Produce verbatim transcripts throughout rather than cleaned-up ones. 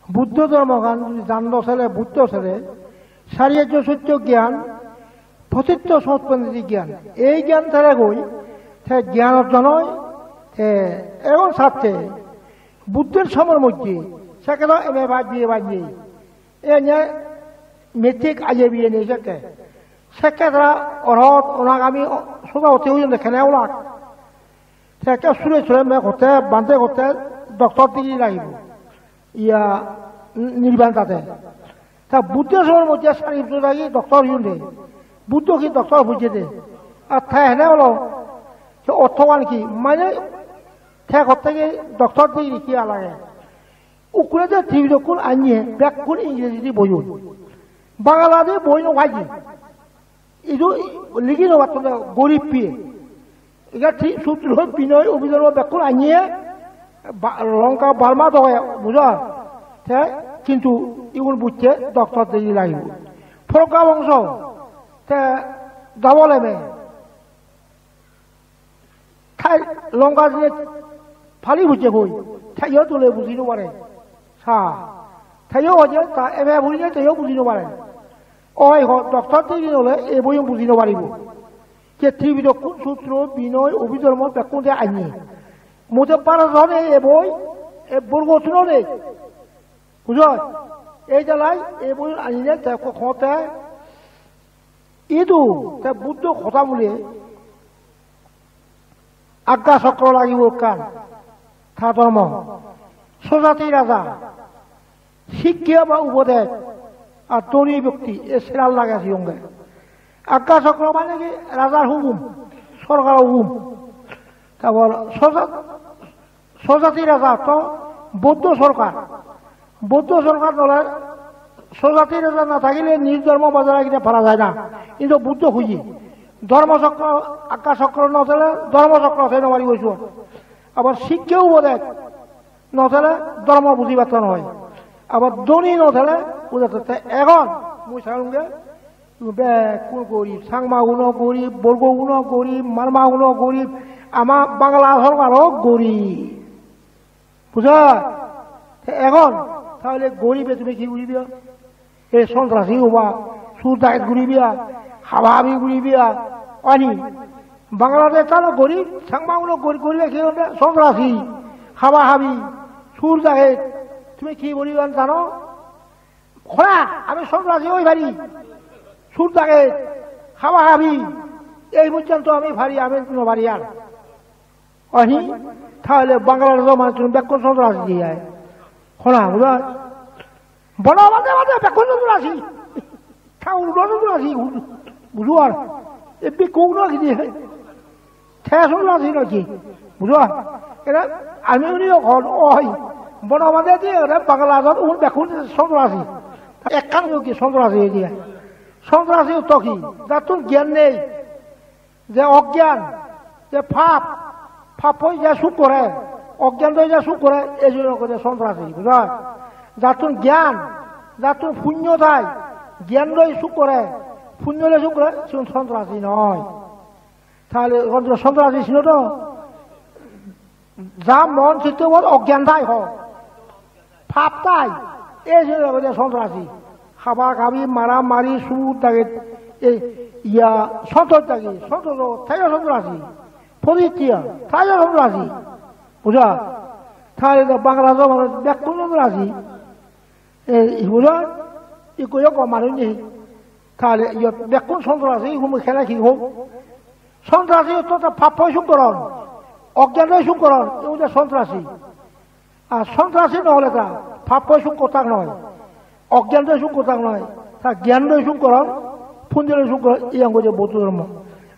Buddho dhormogan judi jando sele, bujjo sele, sari arjo sotto gyan, pachitto somuttipanniti gyan. Ei gyan tare goi, te gyan orjon oi, te egon satte, Buddhor somoyor moddhe, sekke do M A pass, B A pass nei. Ene matric, I A B A nei sekke. Sekke tara orhot, onagami, soda otte oyon de kene olak. Te ekke sure sure me hotte, bhante hotte, doctor degree lagibo. Iya, n-, nirban tate. Ta Buddho somoyor moddhe Sariputto dagi doctor oyon de. Buddho hi doctor pujje de. Ar te hene olo, se orthogan hi? Mane te hotte ki doctor degree hi lage? Ukkure je Tripidokkun anye, bekkun Ingrejidi boyon. Bangaladi boi no paji. Idu ligi no patton de, gorib piye. Iga Tri-, Sutro, Binoy, Obhidhormo bekkun anye, Ba-, Lanka, Burma doge, bujo? Te, kintu igun bujje doctor degree lagibo. Progga bongso, te double M A. Tai Lanka jeinei Pali bujje hoi, teyo dole buji no pare. Sa, teyo hoje ta M A puri nei, teyo buji no pare. Oi ho, doctor degree ole ei boiyo buji no paribo. Je Tripidokkun, Sutro, Binoy, Obhidhormo bekkun de anye. Mode para jone ei boi, e borgo suno de. Bujo? Ei jalai ei boi anine te ko-, hote idu te Buddho hoda bole Agga Chokro lagibo ekkan, ta dhormo. Sojati raja, sikkhe ba upodes, ar dhoni byokti, e seran lage siyonge. Agga Chokro mane ki rajar hukum, sorkar hukum. Tarpor soja-, Sojati raja to Buddho sorkar. Buddho sorkar nole Sojati raja na thakile niz dhormo bajai rakhite para jai na. Kintu Buddho hoye, dhormo chokro, Agga Chokro no thele dhormo chokro thei no paribo siyot. Abar sikkhe upodes no thele dhormo buji patto noi. Abar dhoni no thele buji patto. Te egon mui sangonge, bekkun gorib, Changmaguno gorib, Borgoguno gorib, Marmaguno gorib, ama Bangla sorkaro gorib. Bujo? Te egon tahole goribe tumi hi guriba? Ei sontrasi oba, sur daket guriba, habahabi guriba, ani? Bangladesh talo gorib, Changmaguno gorib, gorile hi honde? Sontrasi, habahabi, sur daket. Tumi hi guriba jano? Hora, ami sontrasi oi pari. Sur daket, habahabi, ei porjonto ami pari, ami no pari ar. Ahi, tahole Bangladeshor manuchun bekkun sontrasi de ai. Hora, hora. Bono bade bade bekkun sontrasi. Thakur udo sontrasi, bujo ar. E bekkun udo ki de. Te sontrasi noi ki? Bujo? Era ami uni hon oi. Bono bade de era Bangladeshor un bekkun sontrasi. Ekkan yo ki sontrasi de. Sontrasi to ki? Jattun gyan nei. Je ogyan, je pap, pap oi je suk gore, ogyan oi je suk gore, ei jonno hoide sontrasi, bujo? Jattun gyan, jattun punyo thai, gyan oi suk gore, punyo oi suk gore, sigun sontrasi noi. Tahole sontra-, sontrasi sino to? Ja mon sitte ubot ogyan thai ho. Pap thai. Ei je hoide sontrasi. Haba habi, mara mari, sur daket, ei, iya, sontos dagi, sontos o, teyo sontrasi. Poritia, teyo sontrasi. Bujo? Tahole to Bangladeshor manuj bekkun sontrasi. Ei, bujo? Ikko yo gom manuj nei. Tahole iyot bekkun sontrasi, humu khele hi hok? Sontrasi to, to pap oi suk goron, ogyan oi suk goron, ei hoide sontrasi. Ar sontrasi no ole ta pap oi suk gottak noi, ogyan oi suk gottak noi, ta gyan oi suk goron, punyo oi suk goron, iyan hoide Buddho dhormo.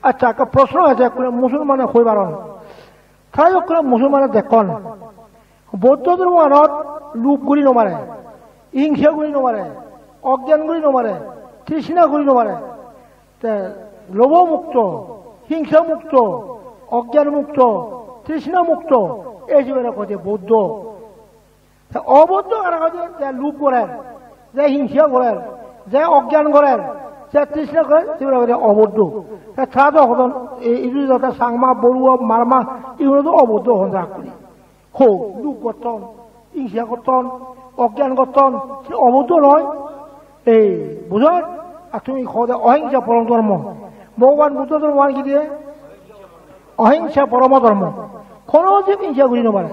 Accha, ekkan proshno age, ekkune Musolmane hoi paron. Tara ekkune Musolmane dekkon. Buddho dhormoanot lub guri no pare, hingsa guri no pare, ogyan guri no pare, trishna guri no pare. Te lobho mukto, hingsa mukto, ogyan mukto, trishna mukto, ei sibere hoide Buddho. Te obuddho hara hoide, je lub gorer, je hingsa gorer, je ogyan gorer, je trishna gorer, sibere hoide obuddho. Te tara do hodon, e, idu do te Changma, Borua, Marma, igun do obuddho hon jak guri. Ho, lub gotton. Hingsa gotton, ogyan gotton, se obuddho noi. Ei, bujor? Ar tumi hode ohingsa porom dhormo. Bhogoban Buddho dhormoan hi diye? Ohingsa poromo dhormo. Hono jib hingsa guri no pare.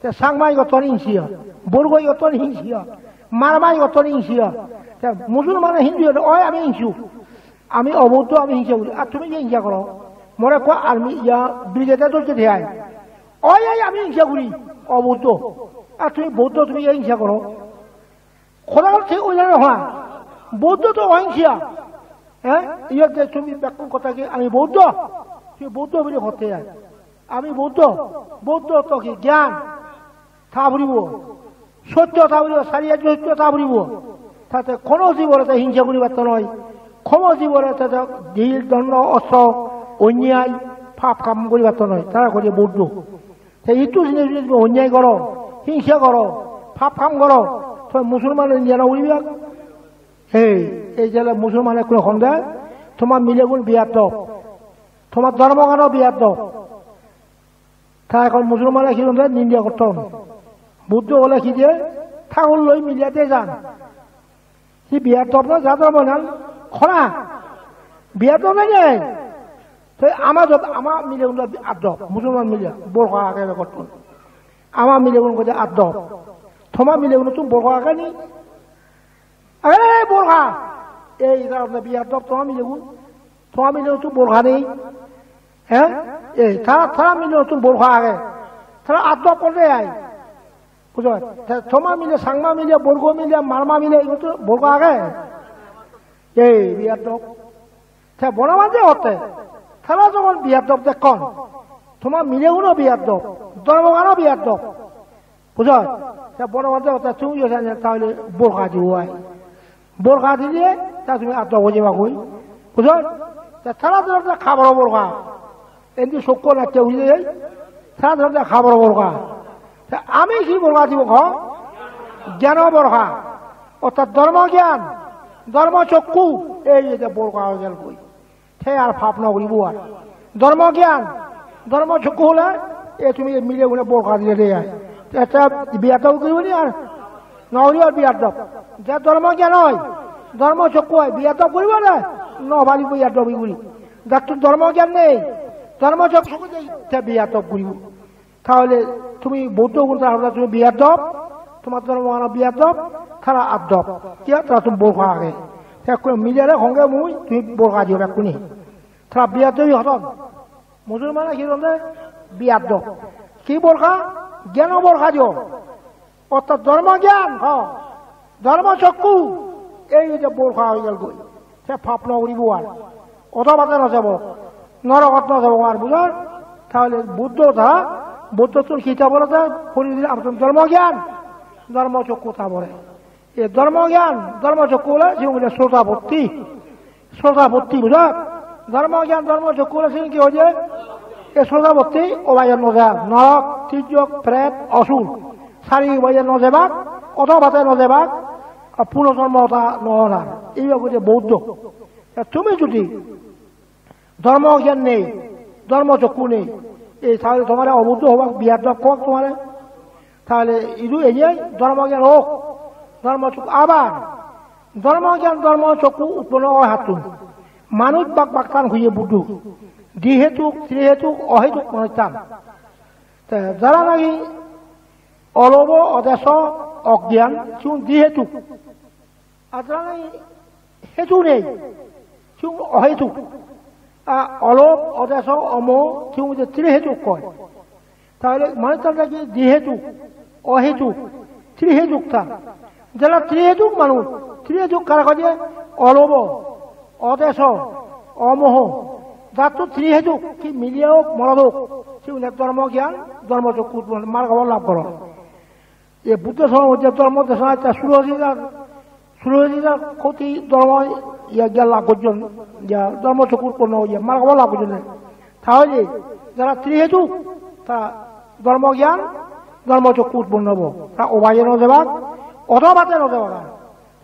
Te Changmai gotton hingsa, Borgoi gotton hingsa, Marmai gotton hingsa. Te Musulmane Hindu gotton, oi ami hingsu. Ami obuddho, ami hingsa guri. Ar tumi je hingsa goro. More ekko army iya brigade dojje de ai. Oi, oi, ami hingsa guri, obuddho. Ar tumi Buddho, tumi ei hingsa goro. Hoda hol thik oi na noy? Buddho to ohingsa. Eh? Iyot je tumi bekkun hoda ki ami Buddho? Tumi Buddho bili hotte ai. Ami Buddho. Buddho to hi gyan? Tha puribo. Sotto tha puribo, sari arjo sotto tha puribo. Tate hono jibore te hingsa guri patto noi. Hono jibore te dil donno ostro onyai pap ham guri patto noi. Tara hoide Buddho. Te ittu jine jine tumi onyai goro, hingsa goro, pap ham goro, to Musulmane niya no guribe? Ei, ei jele Musulmane ekkune honde, toma milegun biyadob, toma dhormogano biyadob. Ta ekhon Musulmane hi honde, ninda gotton. Buddho bole hi de, thagor loi mile de jan. Hi biyadob noi, ja dhormo nan hona. Biyadob noi nei. Te ama jot, ama milegun do adob, Musulman mile, borkha age begottun. Ama milegun gode adob. Toma milegunottun borkha age ni? Age borkha. Ei, tara biyadob toma milegun. Toma milegunottun borkha nei. He? Ei, tara, tara milegunottun borkha age. Tara adob gode ai. Bujo? Te toma mile, Changma mile, Borgo mile, Marma mile, igun to borkha age. Ei, biyadob. Te bona bhante hotte, tara jogon biyadob dekkon, toma mileguno biyadob, dhormogano biyadob. Bujo? Te bona bhante hotte, tumiyo sene tahole borkha dibo ai. Borkha dile, ta tumi adob oi jebagoi. Bujo? Te tara dhormo haboro borkha. Indi sokko latte uri jai, ta dhormo haboro borkha. Ta ami hi borkha dibo ho? Gyano borkha. Orthat dhormo gyan, dhormo chokku, ei je borkha oi gel goi. Te ar pap no guribo ar. Dhormo gyan, dhormo chokku hole, e tumi ei milegune borkha dile de ai. Te, te biyadob guribo ni ar? No guribo biyadob. Je dhormo gyan oi, dhormo chokku oi, biyadob guribo de? No paribo biyadob guri. Jattun dhormo gyan nei, dhormo chokku nei, te biyadob guribo. Tahole tumi Buddho gun tara tumi biyadob, toma dhormogano biyadob, tara adob. Kiya tara tumi borkha age. Te ekkune milere honge mui, tumi borkha diyo bekkune. Tara biyadobi hodon. Musulmane hi honde? Biyadob. Hi borkha? Gyano borkha diyo. Orthat dhormo gyan, ho, dhormo chokku, ei je borkha oi gel goi. Te pap no guribo ar. Odhogate no jebo. Norogot no jebo ar, bujor? Tahole Buddho ta, Buddhottun hi ta bole ta? Hori dile amattun dhormo gyan, dhormo chokku ta bole. E dhormo gyan, dhormo chokku hole, sigun hole srotapotti. Srotapotti, bujot? Dhormo gyan, dhormo chokku ole siyen hi oye? E srotapotti, obaye no ja, norok, tijjok, pret, osur. Sari obaye no jebak, odhogate no jebak, ar punojonmo ta no onar. Ei oye Buddho. Ta tumi judi dhormo gyan nei, dhormo chokku nei, ei tahole tomare obuddho hobak, biyadob hobak tomare. Tahole idu enei dhormo gyan hok, dhormo chokku abar. Dhormo gyan, dhormo chokku utponno oi hattun? Manuj bak bakkan hoye Buddho. Dihetuk, trihetuk, ohetuk manuj tan. Te jara naki olobo, odeso, ogyan, sigun dihetuk. Ar jara naki hetu nei, sigun ohetuk. A, olob, odeso, omoh, sigun je trihetuk hoi. Tahole manuj tan naki dihetuk, ohetuk, trihetuk tan. Jara trihetuk manuj, trihetuk kara hoide? Olobo, odeso, omoh. Jattun trihetuk, hi mile hok, morot hok, sigune dhormo gyan, dhormo chokku utponno, margo phol lab goron. Ei Buddho somoy je dhormo desona, ta suro hajar, suro hajar koti dhormo iya gyan lab gojjon, iya dhormo chokku utponno oye, margo phol lab gojjon. Tahole jara trihetuk, tara dhormo gyan, dhormo chokku utponno obo. Tara obaye no jebak, odhogate no jebak.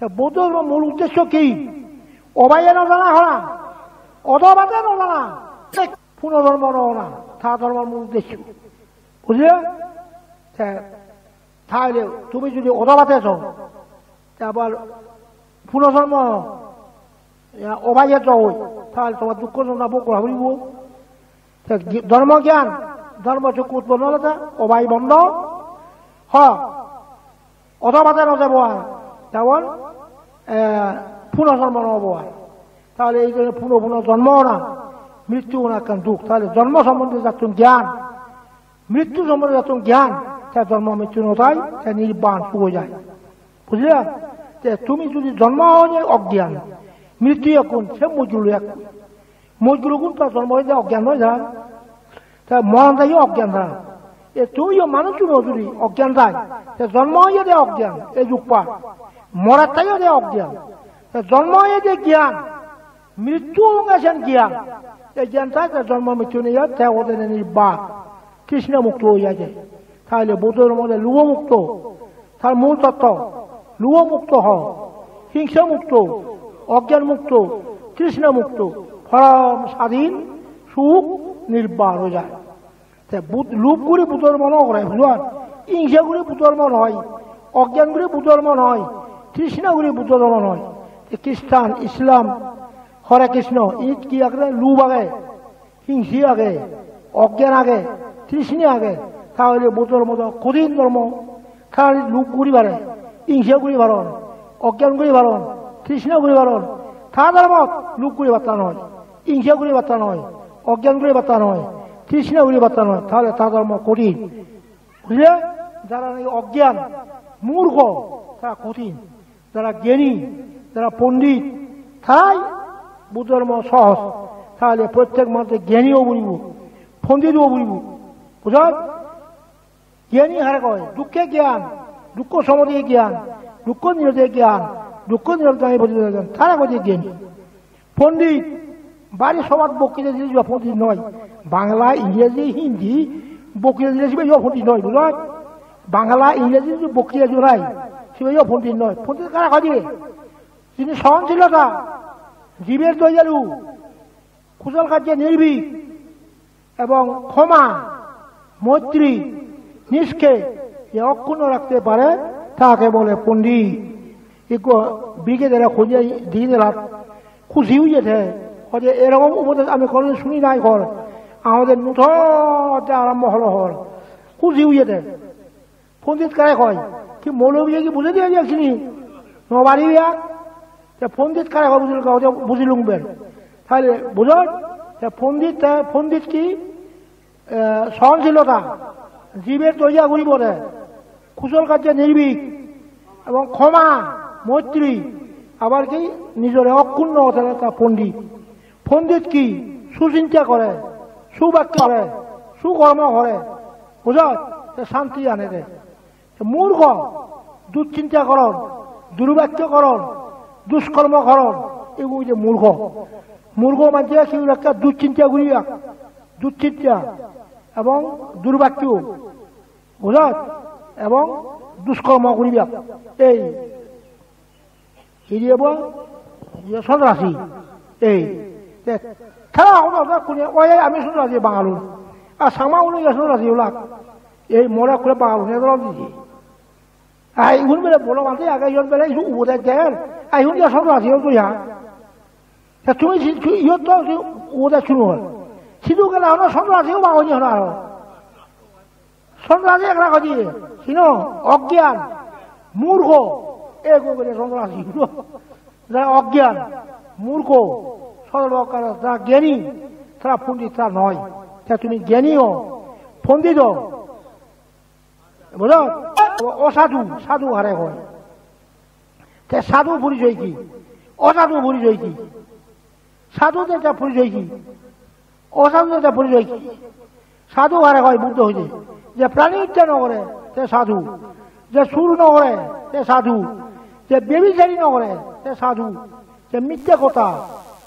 Ta Buddho dhormo mul uddesho hi? Obaye no jana hona, odhogate no jana, punojonmo no ona, ta dhormo mul uddesho. Bujile? Ta Tahole tumi jodi odhopate so, te abar punojonmo, ya, obaye so oi, tahole tomar dukko jontrona bhog gora puribo. Te gi-, dhormo gyan, dhormo chokku utponno ole te obay bondo. Ho, odhopate no jebo ar. Jemon, eh, punojonmo no obo ar. Tahole ei je puno puno jonmo ona, mrittu ona ekkan duk. Tahole jonmo sombonde jattun gyan, mrittu sombonde jattun gyan, te jonmo mrittu no thai, te nirban suk oi jai. Bujila? Te tumi jodi jonmo oye ogyan, mrittu ekkun, se mojgulo ekkun. Mojgulogun to jonmo oye ogyan noi jara. Te moron dayo ogyan jara. E tumiyo manuj jodi ogyan thai, te jonmo oye de ogyan, e jukpa. Morat dayo de ogyan. Te jonmo oye de gyan. Mrittu olonge sen gyan. Te gyan thai te jonmo mrittu nei ar, te ode nirban. Trishna mukto oi jai. Tahole Buddho dhormo de lubho mukto. Tar mul totto, lubho mukto ho, hingsa mukto, ogyan mukto, trishna mukto, porom sadin, suk, nirban oi jai. Te Bud-, lub guri Buddho dhormo no gore, bujon? Hingsa guri Buddho dhormo noi, ogyan guri Buddho dhormo noi, trishna guri Buddho dhormo noi. Te Christian, Islam, Hare Krishna, init hi age? Lub age, hingsi age, ogyan age, trishna age, tahole Buddho dhormo do hodin dhormo, tara lub guri pare, hingsa guri paron, ogyan guri paron, trishna guri paron, ta dhormot lub guri patta noi, hingsa guri patta noi, ogyan guri patta noi, trishna guri patta noi, tahole ta dhormo hodin. Bujile? Jara naki ogyan, murkho, tara hodin. Jara gyani, jara pondit, tarai Buddho dhormo sohoj. Tahole prottek manuj gyani obo puribo, pondit obo puribo. Bujot? Gyani hare koi? Dukke gyan, dukko somodhi gyan, dukko nirode gyan, dukko nirode gyan, tare koi gyani. Pondit, bari sobat bokkite dile jibe pondit noi. Bangla, Ingreji, Hindi bokkite dile sibe yo pondit noi, bujot? Bangla, Ingreji bokkite dile noi, sibe yo pondit noi. Pondit kare koi de? Jini sohonsilota, jiber doyalu, kusol kajje nirbhik, ebong khoma, moitri, niskhe, ye okkunno rakte pare, take bole pondit. Ikko bigedere khojei di delat, khushi oye te. Hoje erokom upodesh ami kono suni nai hor. Amade nuton otte arombo holo hor. Khushi oye te. Pondit kare koi? Hi mouloviye hi bujei diye sini? No paribe ar. Te pondit kare koi bujil-, bujilung ber. Tahole bujot? Te pondit, te pondit hi? Eh, sohonsilota, jiber doya guribore, kusol kajje nirbhik, ebong khoma, moitri, abar hi nijore okkunno tara ta pondit. Pondit hi? Suchinta gore, subakyo gore, sukormo gore, bujot? Te shanti ane de. Te murkho, duschinta goron, durbakyo goron, duskormo goron, igun oye murkho. Murkho manje sigun ekka duschinta guribak, duschinta ebong durbakyo, bujot? Ebong duskormo guribak. Ei, hi diye bo? Iye sonrasi. Ei, te, tara hono hono kune, oi, ami sonrasi Bangalun. Ar Changma uno iye sonrasi olak. Ei more kure Bangalun, e dhoron dije. Ai, igun bele bolo mate age, iyon bele isu ubodesh der. Ai, igun je sodo ase, iyon to ya. Ta tumi si-, tu-, iyot to si ubodesh suru hol. Sidu gele hono sodo ase, uba honi hono aro. Sodo ase ekra hoji. Sino, ogyan, murkho, ego gele sodo ase. Jara ogyan, murkho, sodo lokara, jara gyani, tara pondit, tara noi. Ta tumi gyani o, pondit o, Bujo? O, osadu, sadu hare hoi. Te sadu porijoy hi? Osadu porijoy hi? Sadu de ta porijoy hi? Osadu de ta porijoy hi? Sadu hare hoi Buddho hoide. Je prani hottya no gore, te sadu. Je sur no gore, te sadu. Je bebisari no gore, te sadu. Je micche hoda,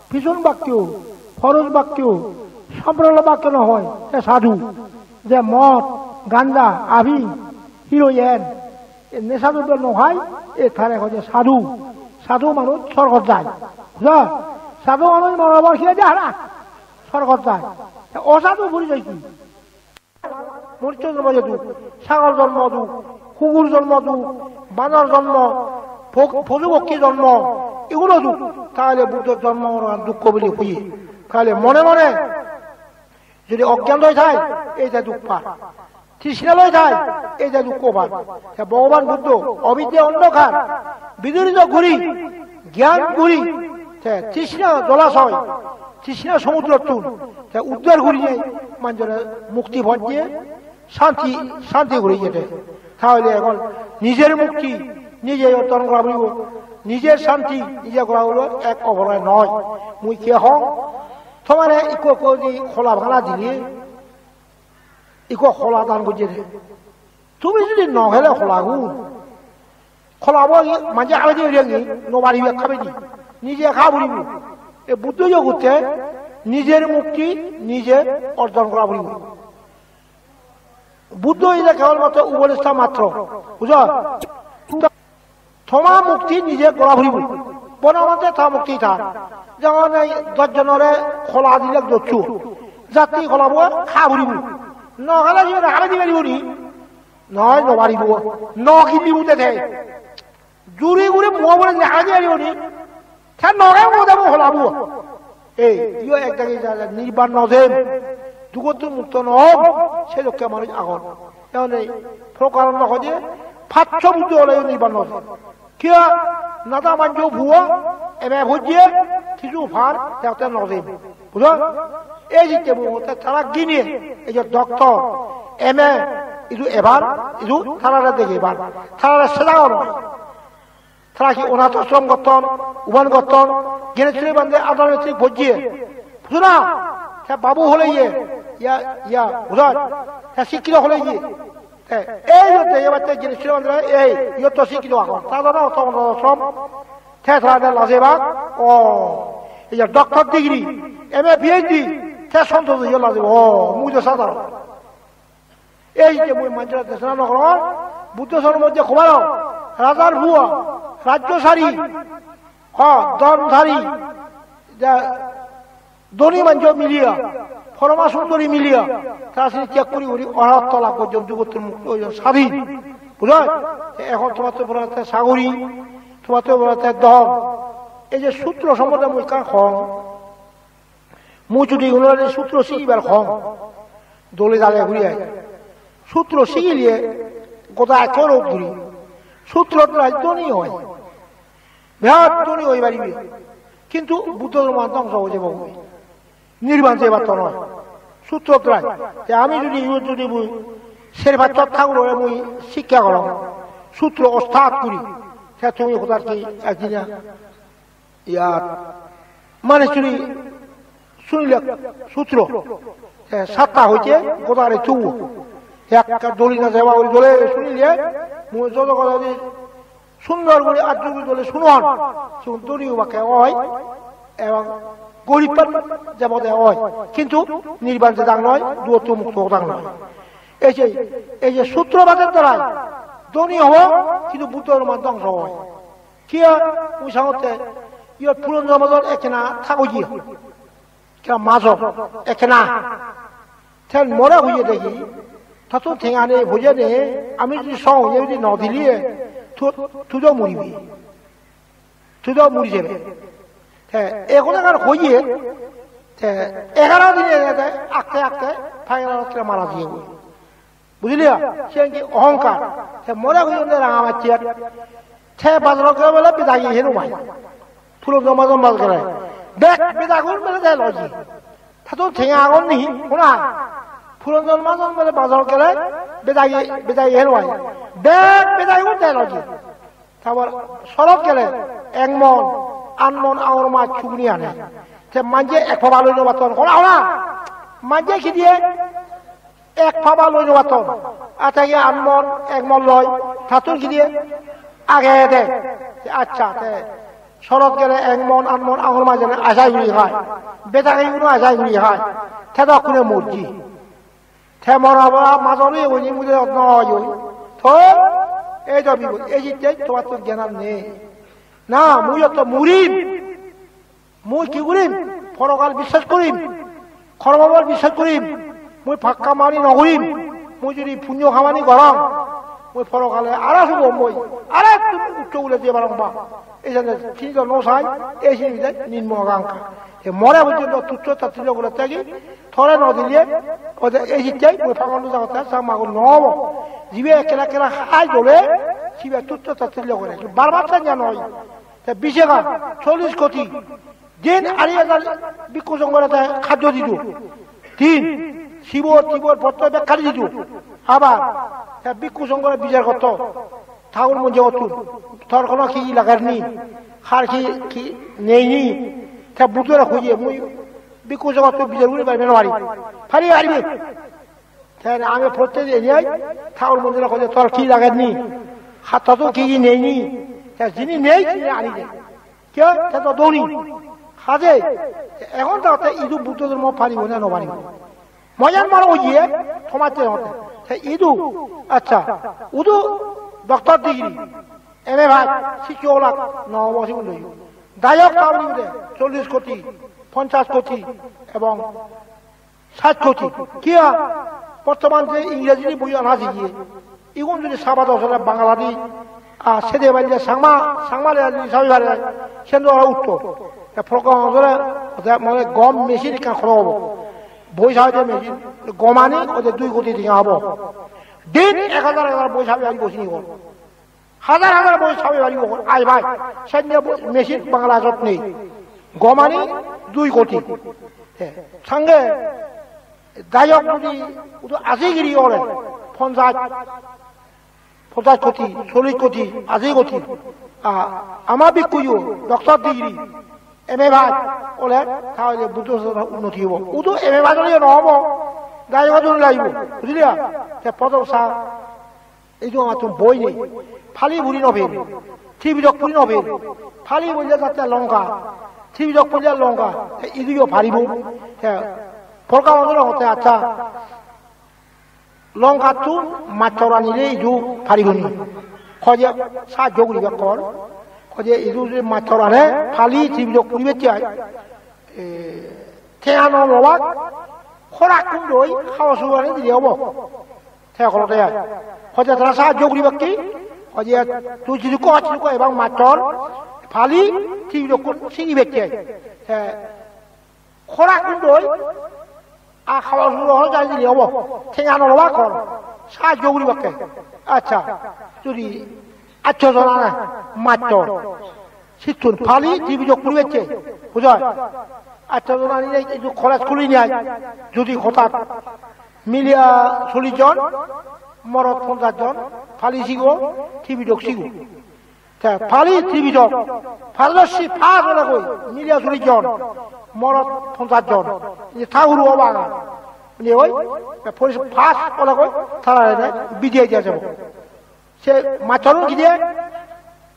pichon bakyo, poros bakyo, somprolo bakyo no hoi, te sadu. Je mod, ganja, aphing, heroin, e nesha drobbo no hai, e tare hoide sadu. Sadu manuj sorgot jai. Bujo? Sadu manuj morar por hi hoide hara? Sorgot jai. Te osadu porijoy hi? Manuj jonmo je duk, sagol jonmo duk, Kugur jonmo duk, banor jonmo, pok-, poju pokki jonmo, iguno duk. Tahole Buddhor jonmo moron dukko bili hoye. Tahole mone mone jodi ogyan loi thai, ei je duk par. Trishna loi thai, ei je dukko par. Te Bhogoban Buddho obidya ondhokar bidurito guri, gyan guri, te trishna jolasoy, trishna somudrottun te uddar guri manjore mukti pojje, santi, santi guri jede. Tahole ekhon nijer mukti nije orjon gora puribo, nijer santi nije gora puribo, ek opore noi. Mui kiye hong, tomare ikko ikko jodi hola bana dile, ikko hola dan gojje de. Tumi jodi no hele holagun, holabo manje habedi uri angi, no paribe habedi. Nije ha puribo. E Buddho yo gotte nijer mukti nije orjon gora puribo. Buddho ida kebol matro upodesto matro. Bujo? Toma mukti nije gora puribo. Bono mate ta mukti tar. Jemon ei dosh jonore hola dile dosso. Jatti holabo ha puribo. No hele je habedi paribo ni? Noi, no paribo. No gilibo de te. Juri guri muo bore habedi paribo ni? Te no gebo de mo holabo. Ei, iyo ek dagi ja, ja, nirban no jem, dugottun mukto no om, se dokke manuj agon. Ehone prokaron no hoide, paccho Buddho ole nirban no jem. Kiya? Nada manjo puo, M A pojje, kiju par, te otte no jem. Bujo? Ei jitte bu te tara gine, ei je doctor, M A, idu ebar, idu tarare dege ebar, tarare seda oro. Tara hi onath ashram gotton, uban gotton, Gyaneswari bhante adar metric pojje. Bujo na? Te babu hole iye, iya, iya, bujo? Te sikkito hole iye. Te ei je dege batte Gyaneswari bhante ei, iyot to sikkito agon. Ta dada oto onath ashram, te tara de lajebak, o, ei je doctor degree, M A, P H D, te sontosh iye lajebo, o, mui do sadharon. Ei je mui manjore desona no gorong, Buddho dhormo je hobar, rajar puo, rajyo sari, ho, dhon sari, ja, dhoni manjo miliya, poroma sundori miliya, tara sini tyag guri guri orhotto lab gojjon, dugottun mukto oyon, sadhin. Bujhoj? Te ekhon tomattun boro te saguri, tomattun boro te dhon. Ei je sutro sombonde mui ekkan hong. Mui judi unore sutro sigibar hong, dole dale guri ai. Sutro sigile goda ekko rok guri. Sutro dole dhoni oi. Birat dhoni oi paribe. Kintu Buddho dhormo dhongso oi jebo goi. Nirban jebar to noi. Sutro dole. Te ami judi, iyot judi mui ser paccho thagurore mui sikkha gorong. Sutro ostat guri. Te tumi hodar hi ekdina iyot mane suni sunile sutro. Te satta hoide godare tubo. Ekka doli na jeba guri dole sunile, mui jodo godadi sundor guri ajju guri dole sunon. Sigun doli obakke oi, ebong goribban jebode oi. Kintu nirban jedang noi, dugottun mukto odang noi. Ei je, ei je sutro pader darai dhoni obo, kintu Buddho dhormo dhongso oi. Kiya? Mui sangotte, iyot puron somajor ekkena thagoye. Kiya major ekkena. Te more hoye de hi, tottun tenga nei, poije nei, ami judi song hoye judi no dile, tu, tui do muribe. Tui do muri jebe. Te egun ekkan hoye, te egaro dine te akte akte final-ot te mara jiyegoi. Bujiliyo? Siyen hi? Ohonkar. Te more hoyon de ranga machiyat. Te bazarot gele bole bedagi heno pai. Puron somajor bazar gele. Bek bedagun bole te loji. Tattun tenga agon ni? Hona. Puron somajor bole bazarot gele bedagi, bedagi heno pai. Bek bedagun te loji. Tar por sorot gele ek mon, aat mon angor maj suguni ane. Te manje ek paba loi no patton. Hona, hona. Manje hi diye? Ek paba loi no patton. Ate hi aat mon, ek mon loi. Tattun hi diye? Age de. Te accha, te sorot gele ek mon, aat mon angor maj ane ajai guri hai. Bedagi guno ajai guri hai. Te do kune morji. Te mora bora major oye goi ni, mui do no oye goi. To, ei do bigun, ei jitte tomattun gyan nei. Na, mui iyot to murim. Mui hi gurim? Porokal biswas gurim. Kormo bol biswas gurim. Mui pak kamani no gurim. Mui judi punyo kamani gorong, Mui porokale aro sugo mui, aro ekdom uccho ugure jei parong ba. Ei jane sini do no sai, ei sini de nimmo gangka. E more pojjonto tuccho taccillo gure tegi, tore no dile, ode ei sitte mui pagol no jagotte, Changmagun no obo. Jibe ekkena ekkena hai dole, sibe tuccho taccillo gure. Bar bar sanya noi. Te Vishaka, chollish koti. Din ari hajar bhikkhu songhore te khaddo didu. Tin, sibor tibor potro bekkani didu. Abar te bhikkhu songhore bichar gotto. Thakur monje gottun. Tor hono hi lager ni? Har hi, hi nei ni? Te Buddhore hoye mui bhikkhu songhotto bichar guri paribe no pari? Pari, paribe. Te ami protte din jai, Thakur monjore hoide, "Tor hi lager ni? Hattotun hi hi nei ni?" Te jini nei, sini ani de. Kiyo? Te to doni. Haje, egon taotte idu Buddho dhormo paribo na no paribo? Moyan maro oye, tomatte hotte. Te idu, accha, udu doctor degree, M A pass, sikki olak, no obo sigun loyo. Dayok ta udu de, chollish koti, ponchash koti, ebong sat koti. Kiya? Bortoman je Ingreji boi ana jiye, igun jodi saba dos ole Bangaladi, a, sede baile Changma, Changma le jodi sabi pare, sen do aro utto. Te program ore, ode mane gom machine ekkan khoro obo. Boi sabi de machine, gomani ode dui koti tenga obo. Din ek hajar ek hajar boi sabi ani bosi ni gom. Hajar hajar boi sabi paribo hon, ai bhai. Senne bo-, machine Bangladeshot nei. Gomani dui koti. He, sange dayok jodi udu aji giri ore, ponchash, ponchash koti, chollish koti, aji koti. A, ama bhikkhuyo, doctor degree, M A pass ole, tahole Buddho sasonor unnoti obo. Udu M A pass ole no obo, dayok jodi lagibo, bujiliya? Te podok sa, Idu amattun boi nei. Pali puri no per. Tripitaka puri no per. Pali bolle jatte Lanka. Tripitaka bolle Lanka. Te idu yo paribo. Te porka odoro hote accha. Lankattun mastor anile idu paribo ni. Hoje sahajjo guribakkor. Hoje idu je mastor ane Pali Tripitaka puribatte ai. E, te ano lobak. Horakkun doi haba subare dile obo. Te holote ai. Hoje tara sahajjo guribakke, hoje tui jidu ko, jidu ko ebang mastor, Pali, Tripitaka sigibakke ai. Te horakkun doi, a haba subare holo jai dile obo. Tenga no loba hor. Sahajjo guribakke. Accha, judi atto jon ane mastor. Sittun Pali Tripitaka puri ecche, bujoi? Atto jon ani ei, ei college khuli nai, judi hotat miliya chollish jon, morot ponchash jon, Pali sigo, Tripitaka sigo. Te Pali Tripitaka, Pali si pass ole koi, miliya chollish jon, morot ponchash jon, ei ta huru obaga. Ni oi, te police pass ole koi, tara ene bidiye diya jabo. Se mastorun hi diye?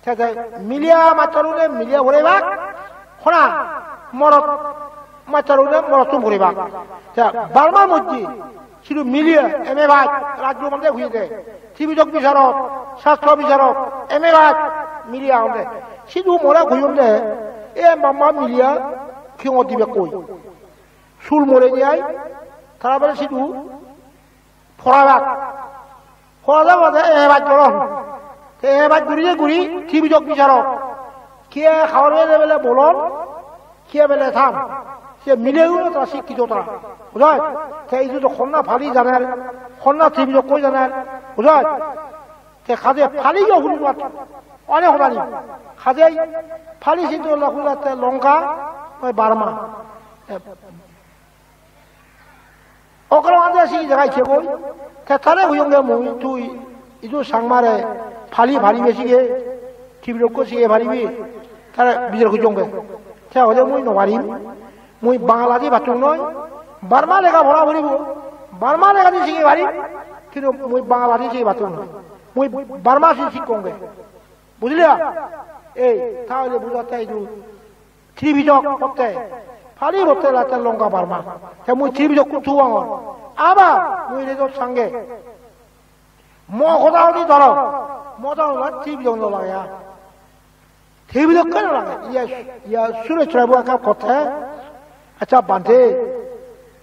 Te, te miliya mastorune miliya poribak, hona morot mastorune morottun poribak. Te Burma moddhe sidu miliya M A pass rajyo bhante hoye de, Tripitaka bisarod, sastro bisarod, M A pass miliya agonde. Sidu more hoyon de, e mama miliya hiyongot dibekkoi. Sul more niyai, tara bole sidu porabak. Porabak bade M A pass goron. Te M A pass guriye guri Tripitaka bisarod. Kiye habor pele bele bolon, kiye bele tham. Se mileyo tara sikkito tara. Bujoi? Te idu do honna Pali janer, honna Tripitaka janer. Bujoi? Te haje Pali yo hulumat. One hodani. Haje Pali sinto la hulatte Lanka, oi Burma. Okra ande sigi jagai chegoi. Te tare huyonge mui tui idu Changmare Pali paribe sige, Tripitaka sige paribe. Tare bijar hujongge. Te hoje mui no parim. Mui Bangaladi batung noi. Burma lega pora poribo. Burma lega di sige parim. Kintu mui Bangaladi sige batung noi. Mui Burma si sikkonge. Bujiliya? Ei, tahole bujatte idu. Tripitaka potte, Pali potte latte Lanka Burma. Te mui Tripitaka kun thubangor. Aba, mui rejo sange. Mo hoda hodi dhoro. Mo hoda hodi Tripitaka no lage, ha. Tripitaka no lage. Iya, iya, Sureshwar Babu ekka hotte. Accha, bhante,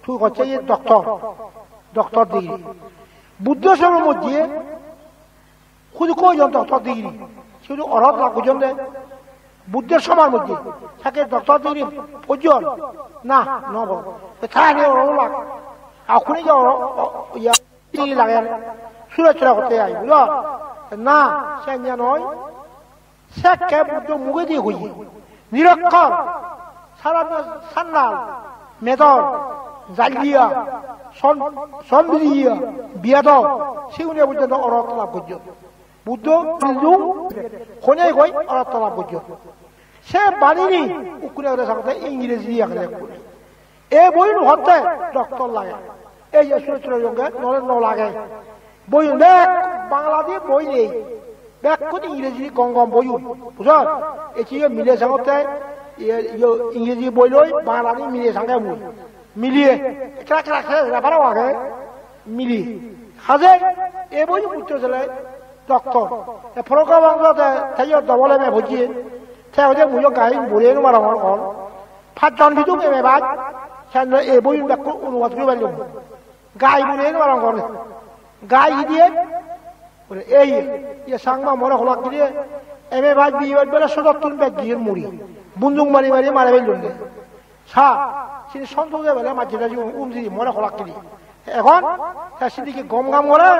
tui hocche iye doctor. Doctor degree. Buddho somo moddhe Hudu hoijon doctor degree, sudu orot lab gojjon de. Buddhor somar moddhe, sake doctor degree pojjon, na, no bo. Te tara ni orot lab. Akkune je orot, o, o, iya, degree lage, sura sura hotte ai, bujo? Na, senya noi. Sekke Buddho mugedi hoye. Nirakkar, sara sandal, medor, jalliya, son, sonbiriya, biyado, sigune porjonto orot lab gojjon. Buddho, Hindu, honei goi orot lab gojjon. Se banini, ukkune guri sagode Ingreji agede ukkune. Ei boiyun hotte doctor lage. Ei je sutro yonge nole no lage. Boiyun bek Bangaladi boi nei. Bekkun Ingreji gom gom boiyun. Bujor? Ei je mile sangotte, ye, yo Ingreji boi loi Bangaladi mile sange mui. Miliye. Ekka ekka ekka ekka baro age. Miliye. Haje ei boiyun putto sele doctor. E program anglo te, te yo double M A bojje. Te hoide mui yo gai bore no parongor kon. Pajjon bidung M A baj, sen loi ei boiyun bekkun onubad guri pailung. Gai bole eno arong gore. Gai hi diye? Bole, "Ei, ye Changma more holak diye. M A baj, B A baj bole sodottun bej diye muri. Bunduk mari mari mare pailung de." Sa, sini Santosh de bole majjede jigun um jidi more holak diye. Egon, te sindi hi gom gam gore,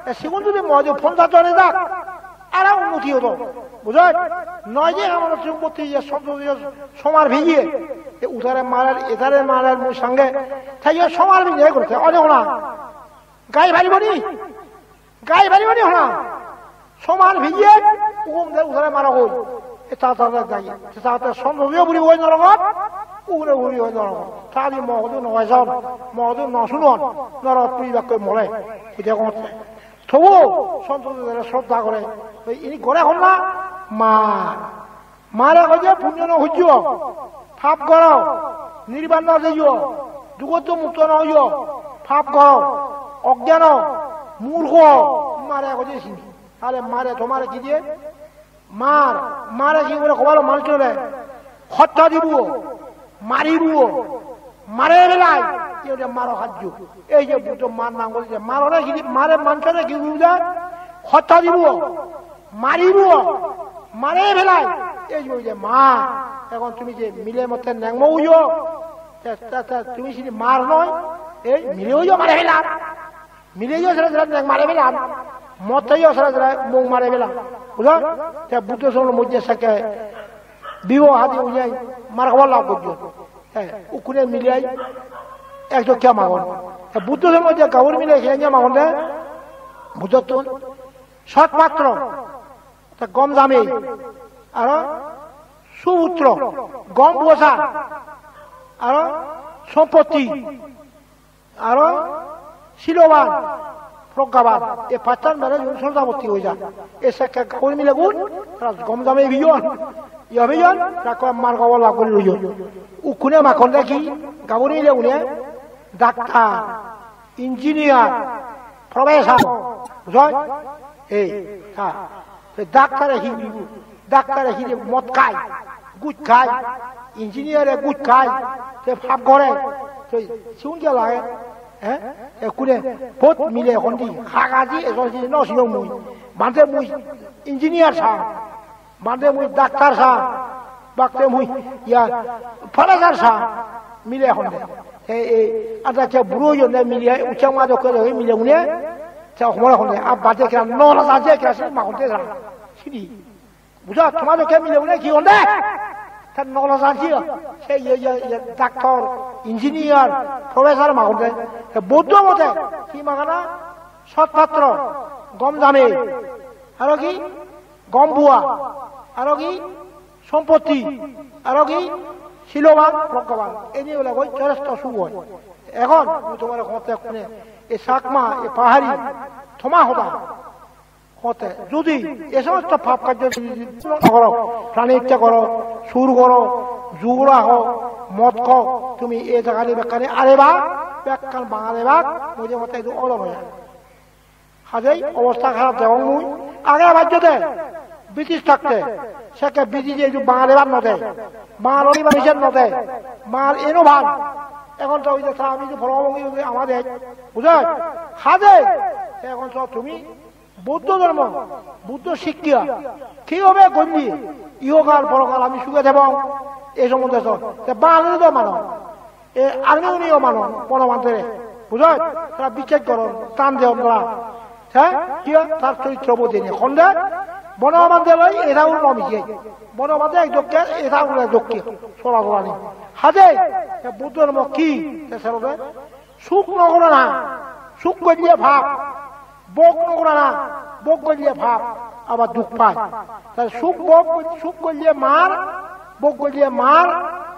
te sigun judi moidu ponjaj jone jak, ara unnoti odo, bujoj? Noi je amar sompotti je sompotti je somar bhiye, e utare marer, etare marer, mui sange, te je somar bhiye gore, te one hona, gai paribo ni? Gai paribo ni hona? Somar bhiye, ugum de utare mara hoi. E ta ta ta gai. Te ta ta sompotti je puribo oi norogot, ugure puribo oi norogot. Ta di mogodu no ejon, mogodu no sunon, norogot puribakkoi mole. Ide gongotte. Tobu Santosh dore sroddha gore. Oi ini gore honna? Mar. Mare hoide punyo no hojjo. Pap goro. Nirban no jeyo. Dugottun mukto no oyo. Pap goro. Oggyano. Murkho. Mare hoide sini. Tale mare tomare hi diye? Mar, mare hi guri hobalo manujore? Hotta dibo, maribo, mare belai, iye ode maro hajjo. Ei je Buddho mar nang gori je, marore hi di-, mare manujore hi guri de? Hotta dibo, maribo, mare belai, ei je ode mar. Egon tumi je mile motte nengmo uyo, te, te, te, tumi sini mar noi, ei mile uyo mare belar. Mile yo sere sere neng mare belan. Motte yo sere sere muk mare belan. Bujo? Te Buddho somoy mujje sekke bibo hadi ujai mar hobor lab gojjo. Te ukkune mile ai ek jokke magon. Te Buddho somoy mujje gabur mile he nya magon de. Buddhottun sot patro. Te gom jamei. Aro suputro. Gom bosa. Aro sompotti. Aro siloban, proggaban, ei pachan bere jun sorjabotti oi jan. Ei sekke gabur milegun, tara gom jamei biyon, iyo biyon, tara ekko mar gobor lab guri loyon. Ukkune makkon de hi, gabur milegune, daktar, engineer, professor, bujoj? Ei, ta. Te daktare hi guribo? Daktare hi de mot khai, guj khai, engineer-e guj khai, te pap gore, te sigun je lage, eh? Ekkune bot mile hondi, hagaji ejon hijeni no sinong mui. Bhante mui engineer sang, bhante mui daktar sang, bhante mui iya professor sang, mile honde. Te ei ada che buro yonde mile, uchang ma dokke mile une, te homore honde, a bade kira no la je kira sini ma honde ra. Sini. Bujo, toma dokke mile une hi honde? Te no la je, se ye, ye, ye, doctor, engineer, professor ma honde. Te Buddho mote, hi magana? Sot patro, gom jamei. Aro hi? Gom bua. Aro hi? Sompotti. Aro hi? Siloban, proggaban. Eni ole goi jotesto suk oi. Egon, mui tomare hotte ekkune, e Chakma, e Pahari, toma hoda. Hotte, judi e somosto pap kajjo judi no goro, prani hotte goro, sur goro, jua ho, mod ho, tumi e jagani bekkani areba, bekkan Bangal ebak, mui je hotte idu odon oya. Hajei obosta harap degong mui, age abar jode, British thakte, sekke British-e idu Bangal ebar no de, Bangal ori British-e no de, Bangal eno bhal, egon to oi je ta ami idu poro obongi oi je ama dej, bujoj? Hajei, egon to tumi, Buddho dhormo, Buddho sikkha, hi hobe golle, ihogal porogal ami suge thebong, ei sombonde so. Te Bangali do mano, e army uniyo mano, Bonobhantere, bujoj? Tara bichej goron, tan deyon tara. Te, hi oi, tar choritro bo jene. Honde, Bonobhante loi eta ur no mije. Bonobhante ek dokke, eta ur ek dokke, sora sora ni. Hade, te Buddho dhormo hi, te serode, suk no gorana, suk golle pap. Bhog no gorana, bhog golle pap, abar duk pai. Ta suk bhog, suk golle mar, bhog golle mar,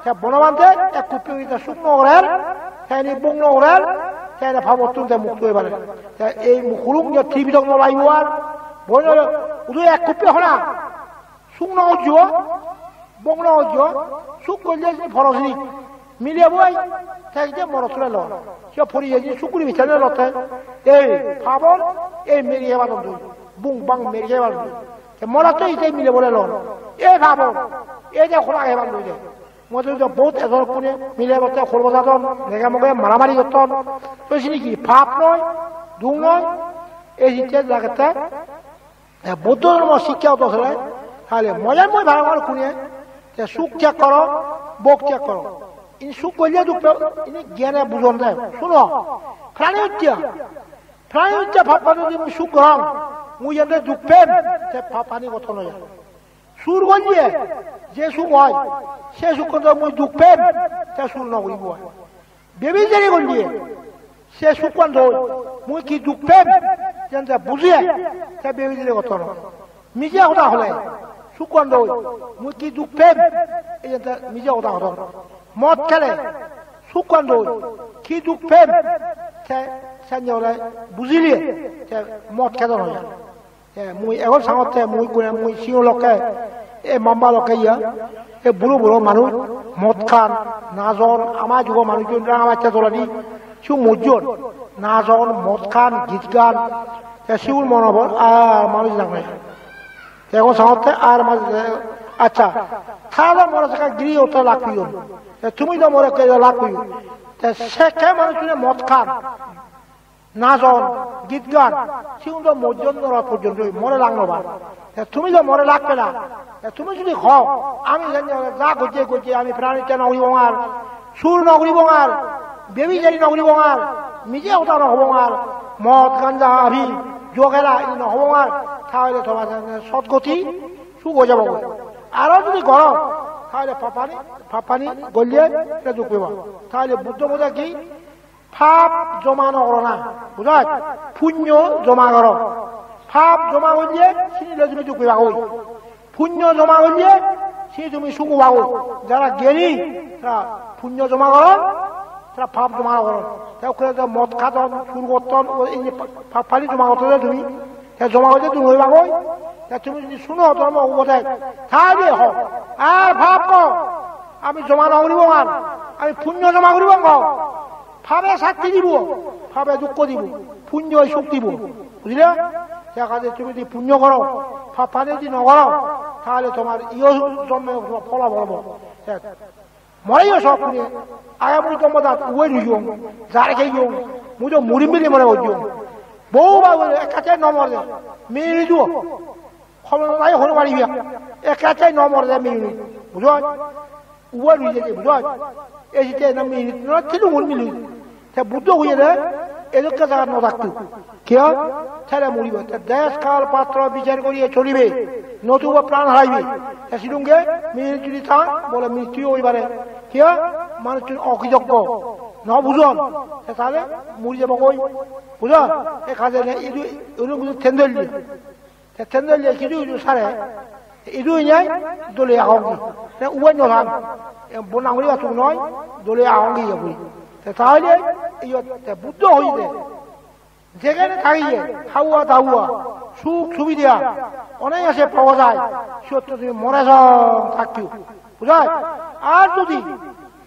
te Bonobhante ek kuppi guri ta suk no gorer, te ini bhog no gorer, te ini pabottun te mukto oi pare. Te ei mu-, hulung je Tripitok no laibo ar, boi no, udu ek kuppi hona. Suk no gojjo, bhog no gojjo, suk golle sini poro sini. Mile boi, te je morot sure lo. Se pori je suk guri bichare lotte. Ei, pabor, ei meri hebar doi. Bung bang meri hebar doi. Te morot to ite mile bore lo. Ei pabor, ei je khora hebar doi je. Mote to bohut ejor kune mile botte khol boja don, nege moge maramari gotton. To sini hi pap noi, duk noi, ei je jagette. E, Buddho dhormo sikkha odo sele, tale mojai moi bhalo guri kune, te suk tyag goro, bhog tyag goro. In suk golle duk pe, ini gyane bujon de. Suno, prani hotte, prani hotte pap pap jodi mui suk gorong, mui jende duk pem, te pap pani goton oi jai. Sur golle, je suk oi, se suk golle mui duk pem, te sur no guribo. Bebijari golle, se sukkan doi, mui hi duk pem, jen te buje, te bebijari goton. Mije hoda hole, sukkan doi, mui hi duk pem, jen te mije hoda goton. Mod hele, sukkan doi, hi duk pem, te senne hole bujile, te mod hedon hoye. Te mui egon sangotte mui gune mui sigon lokke, e mamba lokke iya, e buro buro manuj, mod khan, najon, ama jugo manuj ranga bacche toledi, siu mojjon, najon, mod khan, git gan, te sigun monobor, ar manuj nang nei. Te egon sangotte ar manuj, accha, tara do more sekke giri otte lak peyon. Te tumi do more sekke lak peyo. Te sekke manuj sune mod khan. Najon, git gan, sigun do mojjon norok porjonto more lak no pan. Te tumi do more lak pela. Te tumi jodi ho, ami jani ole ja gojje gojje ami prani hotte no guribong ar, sur no guribong ar, bebijari no guribong ar, mije hoda no hobong ar, mod ganja habi, jua hela ini no hobong ar, tahole tomar jani sodgoti suk oi jabo goi. Aro jodi goro, tahole papani, papani golle te duk peba. Tahole Buddho boda hi? Pap joma no gorana, bujoj? Punyo joma goro. Pap joma golle sini loi tumi duk pebagoi. Punyo joma golle sini tumi suk obagoi. Jara gyani, tara punyo joma goron, tara pap joma no goron. Te okkore je mod hadon, sur gotton, o ei je pa-, pap pani joma gotton je tumi. Te joma golle tumi hoi pagoi, te tumi jodi suno dhormo ubodej, tahole ho, ar pap go, ami joma no guribong ar, ami punyo joma guribong go. Pape sasti dibo, pape dukko dibo, punyoi suk dibo. Bujile? Te ekka je tumi jodi punyo goro, pap pani jodi no goro, tahole tomar iyo jonmo tomar pholabhol obo. Te Moreyo sok guri, age mui gommo dat uwe ruyong, jar heyong, mui do murim bili more gojjong. Bou ba bole ekka te no more, miri duo. Hobor no lai hono bari biya. Ekka te no more miri. Bujoj? Uwe ruye je, bujoj? Ei je te na miri, no tilu mun mili. Te Buddho hoyede, edokke jagat no thaktu. Kiya? Tele muribo. Te desh kal patro bichar goriye cholibe. Notuba pran haraibe. Te sidunge miri judi than, bole mrittu oi pare. Kiya? Manuchun okritoggo. No bujon. Te tale muri jebo goi. Bujon? E kaje ne idu, idu bujo tendel di. Te tendel ye kidu idu sare, idu inyai dole agongi. Te uwe no than, e bona guri atuk noi, dole agongi ye guri. Te tahole iyo te Buddho hoyede. Jegene thagiye, hawa dawa, suk subidha, onayase pawa jai, siyot tumi more song thakkiyo. Bujoj? Ar jodi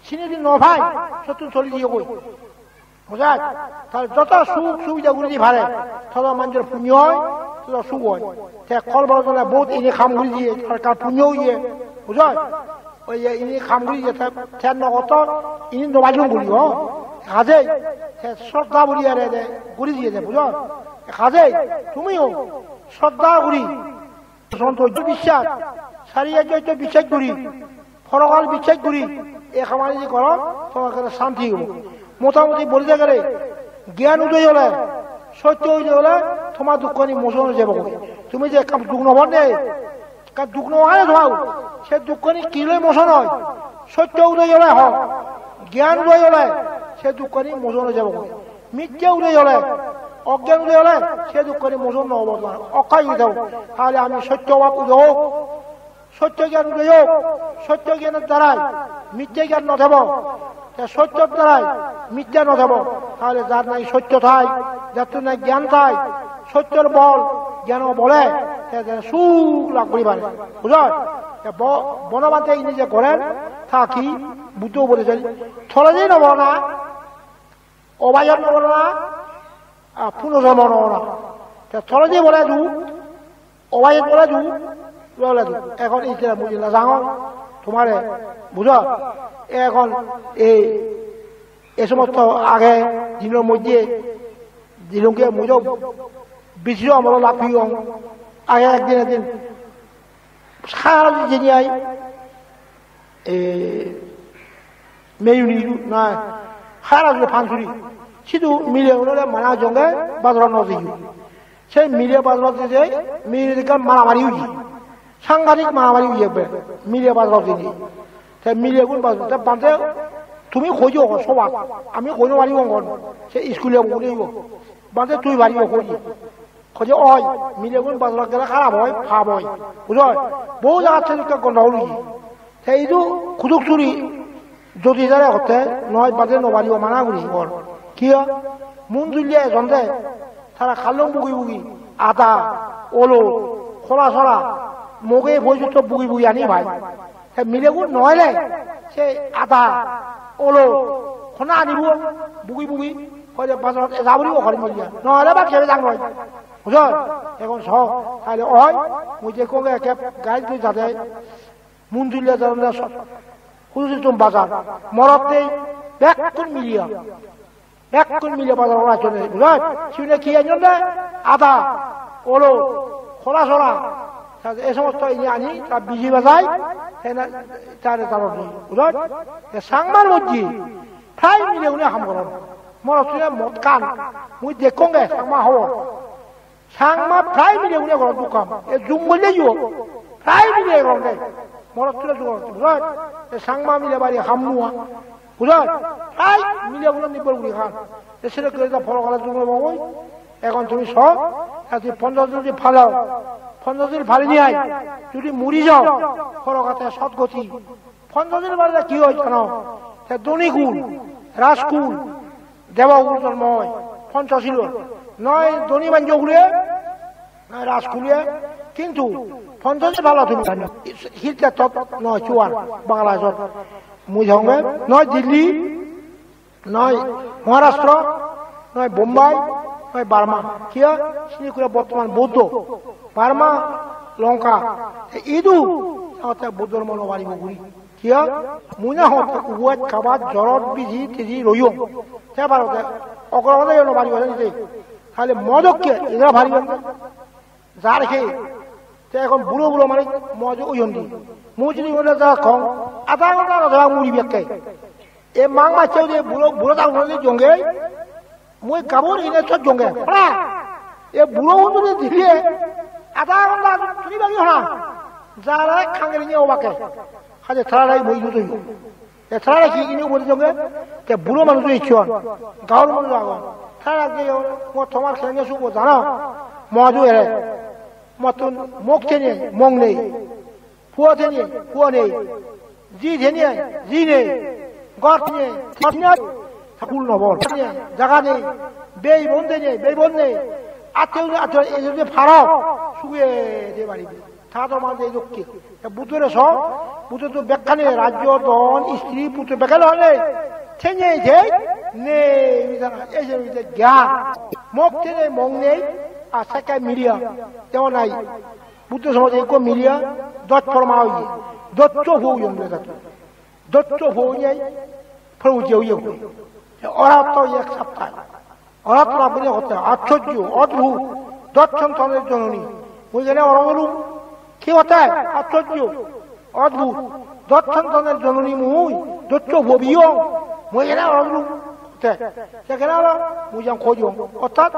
sini jodi no pai, siyottun soli diyo goi. Bujoj? Tar joto suk subidha guri di pare, todo manjor punyo oi, todo suk oi. Te kolbor jone bohut ini kam guri diye, tar kar punyo oye. Bujoj? Oi ye ini kam guri diye, te, te no goto, ini no bajung guri, ho. Haje, te sroddha buri are de, guri diye de, bujoj? Te Kajei tumiyo sroddha guri, sonto biswas, sari ejjo biswas guri, porokal biswas guri, ei hamani je goror, tomar ekkere santi obo. Motamoti boli de gele, gyan udoy ole, sotto udoy ole, tomar dukkani mojon oi jebo goi. Tumi je ekkan duk no pande, ekkan duk no pande tomar, se dukkani ki loi mojon oi? Sotto udoy ole ho, gyan udoy ole, se dukkani mojon oi jebo goi. Micche udoy ole, ogyan udoy ole, se dukkani mojon no obo tomar. Okkai udoy. Tahole ami sotto bhab udoy ok, sotto gyan udoy ok, sotto gyanor darai micche gyan no thebo, te sottor darai micche no thebo. Tahole jar nahi sotto thai, jattun nahi gyan thai, sottor bol, gyano bole, te, te suk lab guri pare. Bujor? Te bo-, Bonobhante ini je gorer, ta hi Buddho upodesh toledi no bole na, obayot no bole na, a, punojonmo no bole na. Te toledi bole du, obayot bole du, bole du. Ekhon ite mui jela jangor, tomare bujor. Ekhon ei, ei somosto age dinor moddhe, dilunge mui do bisiro amolo lab oyong, age ekdin ekdin. Sara jeni ai, e, meyuni na, sara jeni pansuri. Sidu mile unore mana jonge bazar no diyo. Se mile bazar diye, mile diye maramari oye. Sangadik maramari oye be, mile bazar diye. Te mile gun bazar, te bande tumi hojo ho sobat. Ami hojo mari ongon. Se iskule bole yo. Bande tui bari ho hoji. Hoje oi, milegun bazarot gele harap oi, pap oi. Bujoi? Bohut jagat sedokke gondogol oye. Te idu kuduk suri jodi jare hotte noi bade no baribo mana guri gor. Kiye? Mun dulle ejon de, tara kallong bugi bugi, ada, olo, hola sola, moge pojutto bugi bugi ani pai. Te milegun no ele, se ada, olo, honna anibo, bugi bugi, hoide bazarot eja puribo hor miliya. No ele ba kebe jang noi. Bujor? Ekhon so, tale oi, mui je kobe ekke guide guri jade, mun dulle jadonde so, hudu sittun bazar, morot nei, bekkun miliya. Bekkun mile bazar gora jone, bujoj? Siyune hi anyon de? Ada, olo, hola sola. Ta ei somosto ini ani, ta biji bajai, te na, tare taro di, bujoj? Te Changmar moddhe, prai milegune ham goron. Morottune mot khan, mui dekkonge, Changma hobor. Changma prai milegune goron duk ham. E jum golle yo, prai mile goron de. Morottune duk goron, bujoj? E Changma mile bari ham nua. Bujoj? Prai mileguno nirbhor guri khan. E sere guri da porokale jum obo goi. Ekhon tumi so, jodi ponchosil jodi palo, ponchosil pali ni ai, jodi muri jao, porokale sotgoti. Ponchosil pale hi oi jano? Te dhonikul, rajkul, debokul jonmo oi, ponchosilot. Noi dhoni manjo gure, noi rajkule, kintu ponchosil palo tumi jano. Hill Tractot noi, chuar, Bangladeshot. Mui songbe, noi Delhi, noi Maharashtra, noi Bombay, noi Burma. Kiye? Sini kure bortoman Buddho. Burma, Lanka. Te idu, saote Buddho dhormo no baribo guri. Kiye? Mui na hotte uguaj kabat jorot biji tiji royong. Te barote ogrogote yo no baribo sani te. Tale modokke idara baribo na. Jar he. Te ekhon buro buro mane mojo oyon di. Mui jodi ole ja kong, ada ada ada muri bekke. E mang macche de buro buro ta buro jonge. Mui gabur ine sot jonge. Pra. E buro hundu de dile. Ada ada tuni bagi hona. Jara kangri ni obake. Haje tara rai boi judo. E tara rai ki ini boi jonge. Te buro manu jui chon. Gaur manu jago. Tara rai yo mo tomar khenge subo jana. Mo ju ere. Mottun mok thene mong nei, puo thene puo nei, ji thene ji nei, ghor thene ghor nei, sakul no bor thene jaga nei, bei bon thene bei bon nei, atte ujure atte ujure ejede paro, suge de bari. Ta to mande dokke. Ta Buddhore so, Buddho to bekkani rajyo, dhon, istri, putro bekkani hone, thene thei nei, ei je gyan, mok thene mong nei, ar sekke miliya, jemon ai, Buddho somoje ekko miliya, doj porma oye, dojjo po oyon bole jatto. Dojjo po oye, pore uje oye guri. Ora to ek sapta. Orat Rabbi hotte, "Acchorjo, odbhut, dosson toner jononi." Mui gene orong olung. Hi hotte? Acchorjo, odbhut, dosson toner jononi mui, dosso bobiyong. Mui gene orong olung. Te, te gene olo, mui jang khojong. Ortat,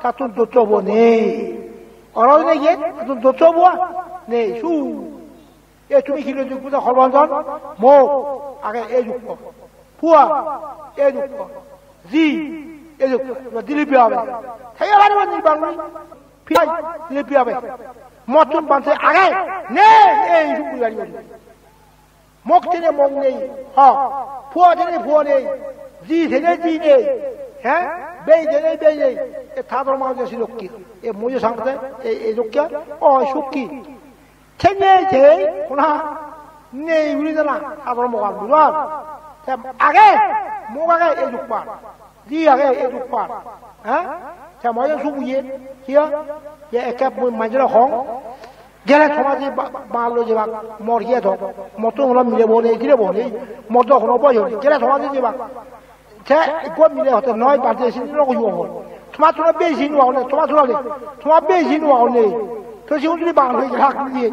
tattun dosso bo nei. Orong nei ye, tattun dosso bo nei. Su. E tumi hilo jukko da holwan jon? Mo age e jukko. Pua e jukko. Ji e jukko. Iba dili biya be. Thaya bari bani bani. Piyai dili biya be. Motun banse age. Ne e jukko bari bani. Mok tene mok nei. Ha. Pua tene pua nei. Ji tene ji nei. He? Bei tene bei nei. E thador ma je silokki. E moje sangte e e jukkiya. O sukki. Te nei jei, hona, nei guri dena, ador mogal bujar. Te age, mok age, e jukpan. Di age, e jukpan. Ha? Te moje subuye, kiya? Ye ekke mui manjore hong. Gele thoma di ba-, balo jebak, mor giye thok. Mottun holo mile bo nei, gire bo nei. Mor do hono boyo nei. Gele thoma di jebak. Te ekko mile hotte noi, bade sini no hoyo hon. Toma toma beji no hone, toma toma le. Toma beji no hone. To sigun tuli bang hoi rak diye.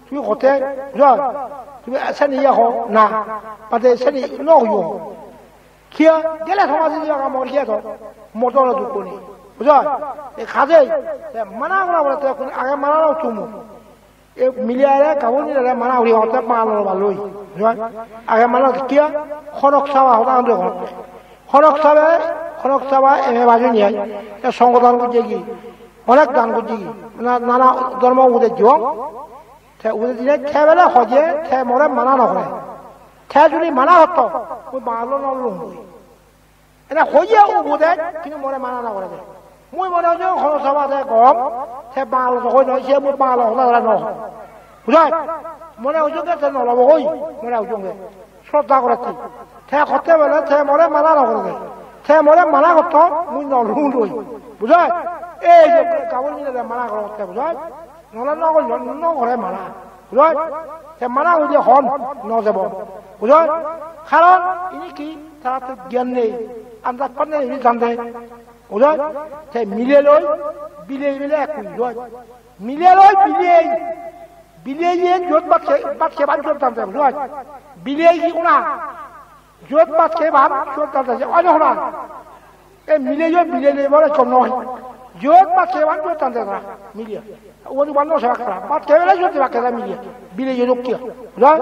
Tumi hotte, jo. Tumi seni ya ho, na. Bade seni no hoyo hon. Kiya, gele toma sini ya mor kiya to. Motor dukko ni. Bujo? E kaje, te mana gora bole te kun age mana no tumu. E mile are gabur mile are mana guri hotte balo balo. Age mana kiya? Khonok saba hoda ando hotte. Khonok sabe, khonok saba eme bajo ni ai. E songo dan gujje gi. Onek dan gujje gi. Na, nana dhormo ude jong. Te ude dine te bele hoje, te more mana no gore. Te juni mana hotto, oi balo no lungoi. Ene hoye ubode, kintu more mana no gore de. Mui mone hoyong hono sabade gom, te balo to hoi noi, se mui balo hoda hoda no hoi. Bujhoj? Mone hoyong te no lobo hoi, mone hoyong te. Shraddha goretti. Te hotte bole, te more mana no gore de. Te more mana gotto, mui no lung loi. Bujhoj? Ei je gabur mile mana gore hotte, bujhoj? Nole no gor-, no gore mana. Bujhoj? Te mana guri hon no jebo. Bujhoj? Karon ini ki? Tara to gyan nei. Andaj pan nei, ini jande. Bujhoj? Te mile loi, bile bile ek bujhoj. Mile loi, bile. Bile ye jot bat khe, bat khe bat jot jande, bujhoj? Bile ki una? Jot bat khe bat jot jande, oy hona. E mile yo mile le bole chom noi. Jot bat khe bat jot tande tara mile. Woni ban no sa kara. Bat khe bele jot bat khe mile. Mile yo dok kiya. Bujhoj?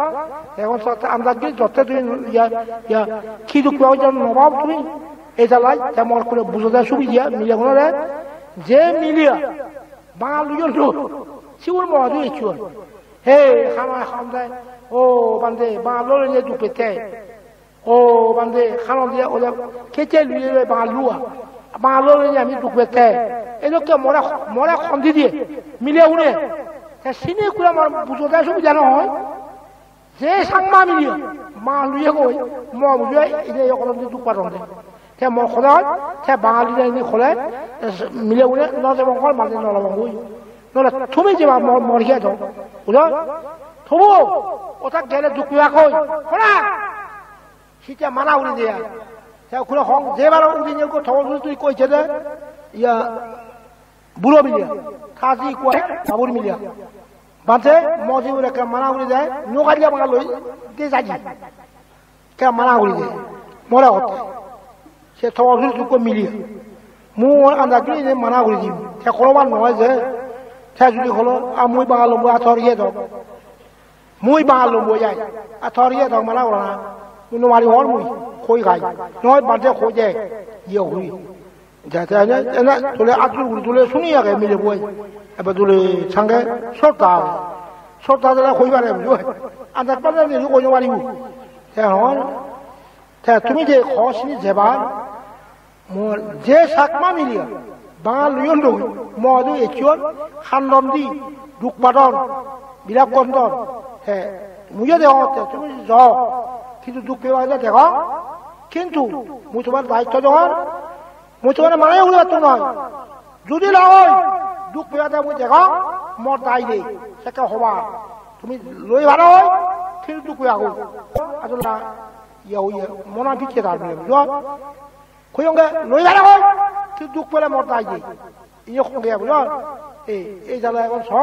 Ekhon sa andaj guri jotte tumi ya, ya, ki duk pa jan no bab tumi. E jalai, te mor kure bujo da subi ya, mile gunore. Je mile. Bangal luyo no. Sigur mo du ichun. He, khana khande. O, bande, bangal lo le duk pete. O bande, halon diye ole, kecche luye loi bangal lua. Bangal loi ami duk pette. Edokke more, more hondi diye. Mile une. Te sini kura mor bujode subida no hoi. Je Changma mile, bangal luye goi, mo bujoi, ide yo kolon di duk padon de. Te mor hoda hoi, te bangali de ni hole, mile une no jebong hol, mane no lobong goi. Nole tumi jeba mor, mor hiye do. Bujo? Tobu, ota gele duk pebak hoi. Hona? Site mana guri diye. Te ukure hong, je baro udi niyok tobo suri tui koi jede, iya, buro mile. Kaji ikko gabur mile. Bante, moji ure ke mana guri de, nyoga diya mana loi, de jaji. Ke mana guri de, mora hotte. Se tobo suri tui koi mile. Mu anda guri de mana guri di. Te kolo ban noi je. Te judi holo, a mui bangal lo, mui ator iye do. Mui bangal lombo jai. A tor iye dok mana gorana. Mui no mari hor mui. Khoi khai. Noi bante khoi je. Iye hui. Jate ene, ene, tole atur guri tole suni age mile boi. Ebe tole sange sorta. Sorta dela khoi bare boi. Andar pande ni khoi no mari bu. Te hon. Te tumi je khosni jebar. Mor je Chakma mile, bangal luyon doi, modu echon, handon di, duk padon, bilap gondon, he, muiyo degongotte, tumi jo, kintu duk peba de degong, kintu mui tomar daitto degong, mui tomare mane uri patto noi. Judi lagoi, duk peba de mui degong, mor dai de, sekke hoba. Tumi loi paro oi, kintu duk peba goi. Ajola, iya, iya, mona picche dar bile, bujo? Hoyonge loi gele hoi. Duk pele mor dai de. Iye honge bujor. Ei, ei jala egon so.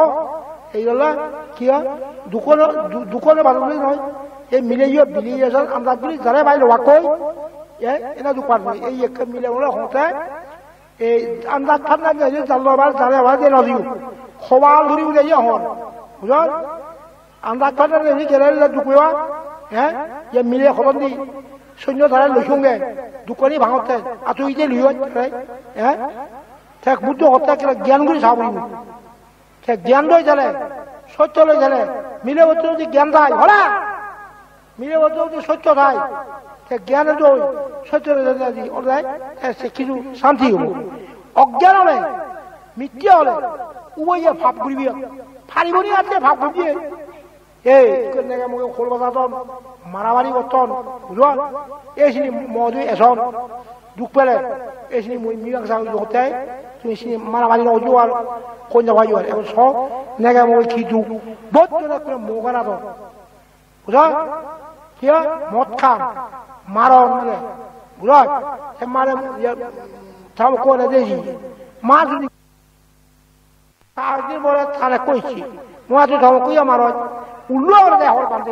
Ei jala ki oi? Dukko no, du-, dukko no bhalo noi. Ei mile yo bili yo san andaj guri jare bai lo bakoi. E, ena duk par noi. Ei ekke mile bole honte. Ei andaj phandan je jalo bar jare bai de no diu. Khobal dhuri ude ye hon. Bujor? Andaj phandan je gele le duk yo. He? Ye mile hodon di. Sonyo tare loi honge. Dukkani bhangotte. Atu ije loi hon. He? Te Buddho hotte ekkere gyan guri sabo ibu. Te gyan loi jale, sotto loi jale, mile botte jodi gyan thai, hola? Mile botte jodi sotto thai, te gyan loi, sotto loi jale jodi, ole, te se kichu santi obo. Ogyan ole, mitte ole, uboye pap guribe. Paribo ni ate pap guribe. Ei, ekko nege muge hol bajadon, maramari gotton, bujjon? Ei sini modu eson, duk pele, ei sini mui mibang sang gotte, tumi sini maramari no gojo ar, hon jaba yo ar, egon so, nege muge ki duk, bot kore kore mo gara don. Bujjon? Ki oi? Mod khan, maron mane, bujjon? Te mare, ya, tam ko na deji, mar judi Tar din pore tar ekko icche. Mo atu tamo kuya maro. Ullo ore de hor bande.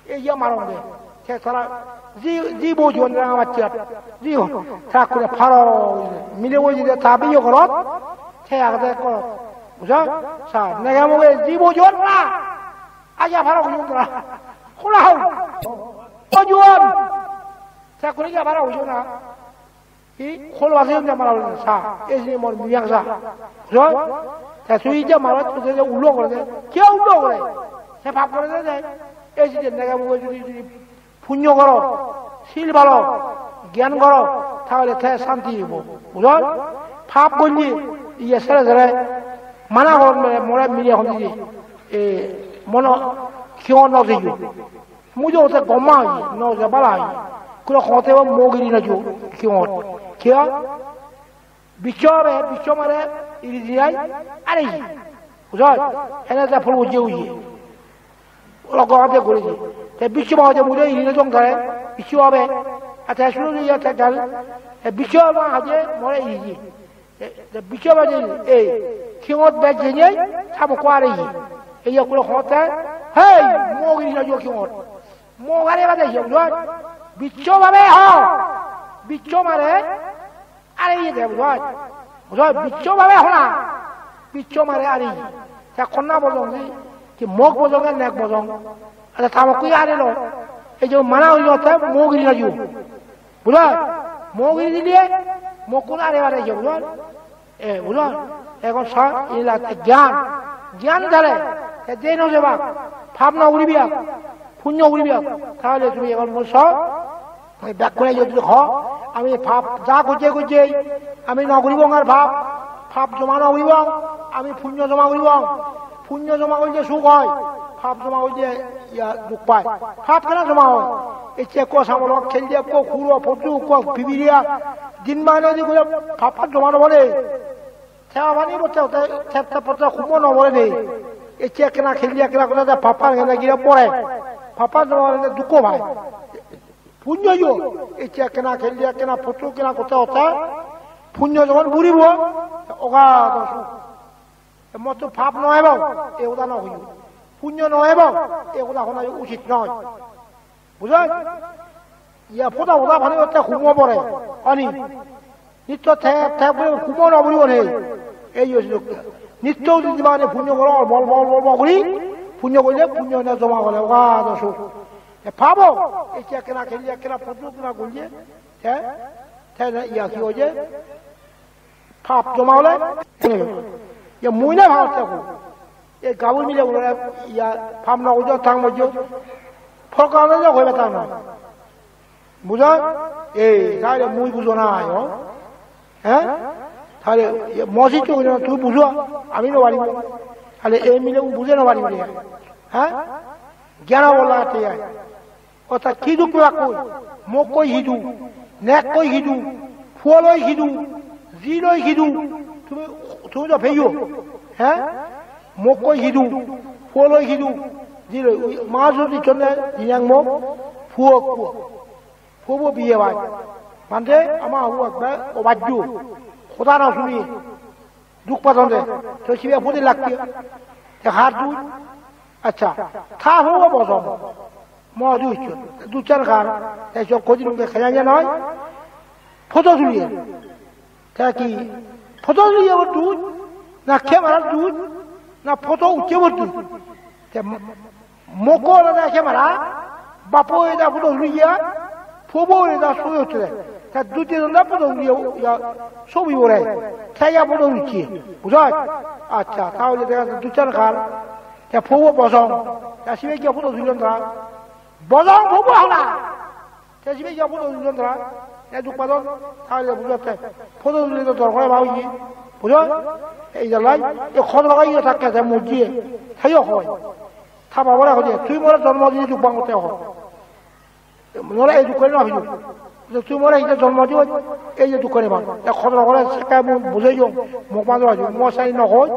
Ei ya maron de. Se tara ji, ji bojuan ranga bacche. Ji ho. Ta kure pharo. Mile boji de ta biyo gorot. Se agde gorot. Bujo? Sa, nege moge ji bojuan ra. Aja pharo kuyu ra. Hula hau. Bojuan. Se kure ya pharo kuyu na. Hi, hol basi hon jamar olo sa, ei je mor miyang sa. Bujo? Te tui jamar, tui je ulo gore de, ke ulo gore? Te pap gore de, de. Ei je nege muge judi, judi punyo goro, sil balo, gyan goro, tahole te santi obo. Bujo? Pap golle, iye sere sere, mana gor more, more mile hon di, e, mono, kiyon no diyo. Mui do te gomma oye, no je bala oye. Kuro hote o mo giri no ju, ki hot? Kiya? Bicho be, bicho mare, iri di ai, are ji. Bujoi? Ene te phul uje uje. Olo go ade gori ji. Te bicho ma hoje mui do iri no jong dare, bicho be. Ate suru ji ate dal. E bicho ma hoje more iri ji. Te, te bicho bade, ei, kingot bej jenei, tamo kware yi. Ei okuro hote, hei, mo giri na jo kingot. Mo gare bade jo, bujoi? Bicho babe ho. Bicho mare, are yi de, bujoi? Bujoi, bicho babe hona. Bicho mare are yi. Te konna bojong ni, ki mok bojong, nek bojong. Ate tamo kwi are lo. Ei jo mana oi jote, mo giri na jo. Bujor? Mo giri dile, mokkun are bare je, bujor? E, bujor? Egon sa, ila te gyan. Gyan dale, te dei no jebak, pap no guribak, punyo guribak. Tahole tumi egon mui so, tumi bekkune jodi ho, ami pap ja gojje gojje, ami no guribong ar pap, pap joma no guribong, ami punyo joma guribong. Punyo joma golle suk oi, pap joma golle iya duk pai. Pap kena joma oi? Ecche ekko samolok khelde ekko huro podu ekko pibiriya din mane di gole pap joma no bole. Te abani botte botte te te potte humo no bole nei. Ecche ekkena khelde ekkena gole te pap kena gira pore. Pap joma gole dukko pai. Punyo yo, ecche ekkena khelde ekkena podu ekkena gotte gotte punyo joma guribo, oga do suk. Te motto pap no ebo, e hoda no hoyo. Punyo no ebo, e hoda hona uchit noi. Bujoi? Iya poda poda pani otte humo pore, ani. Nitto te, te bole humo no bole bole. Ei yo silok. Nitto jodi mane punyo goro, bol, bol, bol, bol guri. Punyo golle, punyo na joma gole, oga do suk. E pabo, e che ekkena kheli, ekkena podu ekkena golle. Te, te na iya ki oye? Pap joma ole, ye mui na pap te ko. Ye gabur mile bole, ya pap no ujo, tang mojo. Phorka no jo hoye tang no. Bujo? E, tale mui bujo na ayo. He? Tale, ye mosi to na, tui bujo, ami no pari. Tale e mile buje no pari. He? Gyan obo lagette ai. Orthat hi duk pebakkoi? Mokkoi hi duk, nekkoi hi duk, puoloi hi duk, jiloi hi duk, tumi, tumi do peyo, he? Mokkoi hi duk, puoloi hi duk, jiloi, ma jodi chonne jinang mo, puo, puo, puo bo biye bai. Mande ama hu akbar obajju. Hoda no suni. Duk padon de. To sibe pudi lakti. Te har dui. Accha. Ta ho bojong. Mo dui chun. Duchan kar. Te chok kodi nungke khaya ya noi. Photo tuliye. Te ki photo tuliye bo dui. Na camera dui. Na photo ucche bo dui. Te mokko olode camera, bappo olode photo tuliya, puobo olode sobi ucche. Te dui tinjon da photo tuliya, ya, sobi ore. Te ya photo ucche. Bujoj? Accha, tahole dega jai duchan kar. Te puobo bojong. Te sibe giyei photo tulon da. Bojong puobo hola. Te sibe giyei photo tulon tara, te duk padon, tahole bujotte. Photo tuli to dorkar ba oye, bujo? Ei jalai, e khodo lagai yo thakke te mujje, te yo hoi. Ta babore hoye, tui more jonmo diye duk bangotte ho. Nole ei dukkani no hoye. Tui more ei jonmo diye, ei je dukkani ba. Te khodo lagore sekke mui bujeyong, mok bando hoye, mo sai no hoi.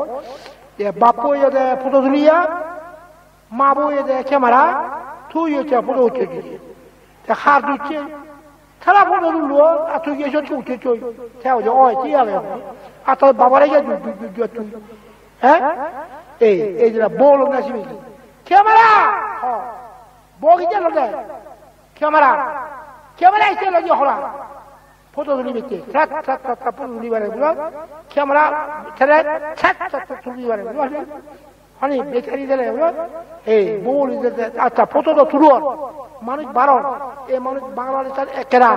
E bappo ye de photo tuliya, ma bo ye de camera, tui ye te photo utte diye. Te har ducche? Tara photo tullo, ar tui giyei sot ucche choi. Te hoye, oi, thik age. Ar tor babare giyei du, du, du, du, tui. He? Ei, ei jena bol na sibe. Camera! Ho. Bo giyei lode. Camera. Camera ite lode hora. Photo tuli bette. Sat, sat, sat, sat, photo tuli bare, bujo? Camera, tele, sat, sat, sat, tuli bare, bujo? Hani, betari dele, bujo? Ei, bol ide, de, accha, photo do tulor. Manuj baron. Ei manuj Bangladeshot ekkena.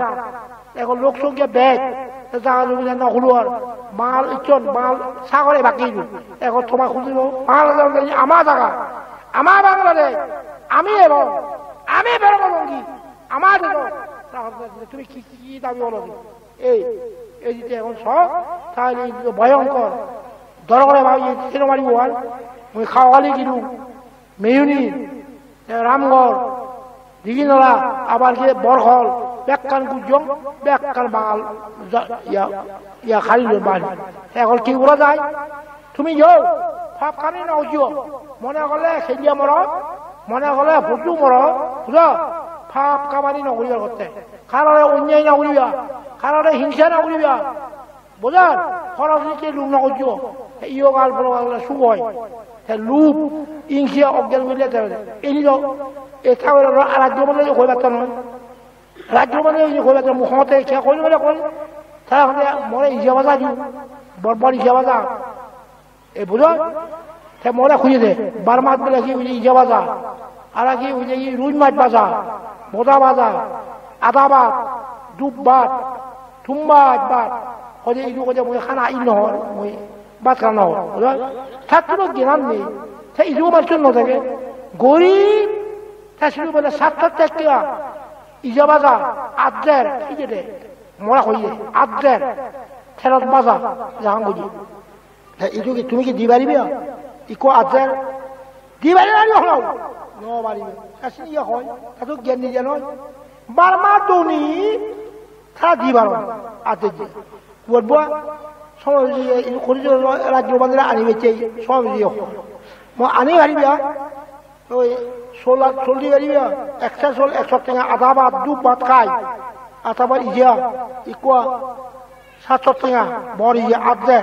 Ego lok songkya bej. Te jaga jumi no hulor. Bangal icchon, Bangal sagore baki idu. Ego toma hudu no. Bangal jaga ama jaga. Ama Bangladesh. Ami ebo. Ami bero bongi. Ama dego. Tumi ki, ki dabi bolo? Ei, ei je ekhon so, tahole ei je bhoyonkor. Dor gore bhai, ei sino mari wal. Mui Khawali gidu, Meyuni, te Ramgarh, Diginola, abar je Borkhol, bekkan gujjong, bekkan Bangal ja-, iya, iya, khali loi bani. Ekhon ki gora jai? Tumi yo, pap kami no ujiyo. Mone gorle kheliya moro, mone gorle phuju moro, bujo? Pap kamani no guribar gotte. Karore onyai no guriba, karore hingsa no guriba. Bujon? Horo hingse lub no gojjo. Te iyo gal boro gal sugoi. Te lub, hingse oggen mile te. Ini do, e tawero ro arajjo mane hoi battan noi. Rajjo mane hoi battan, mu hote ke hoi mane hoi. Tara hote more ija baja ju. Bor bor ija baja. E bujo? Te more hoye de, Burmat bole hi hoye ija baja, ara hi hoye hi ruj mach baja, boda baja, ada bhat, dub bhat, thum mach bhat. Hoye idu hoye mui hana in no hor, mui bhat hana no hor. Bujo? Tattun gyan nei. Te idu mach no thage. Gorib, te sidu bole satto tekka. Ija baja, adder, ije de. More hoye, adder. Terot baja, jahan goji. Te idu ki tumi ki di pariba? Ikko ajer. Di pariba ni holo? No pariba. Te sini ye hoi. Ta to gyan ni jano. Burma doni ta di paron. Ajer je. Kuot bua. Somo je idu kori jo rajyo bandira ani beche. Somo je. Mo ani pariba. Oi, sol, sol di pariba? Ekso sol, ekso tenga, ada bhat, dub bhat khai. Ada bhat ija, ikko satso tenga, bor ija, adde.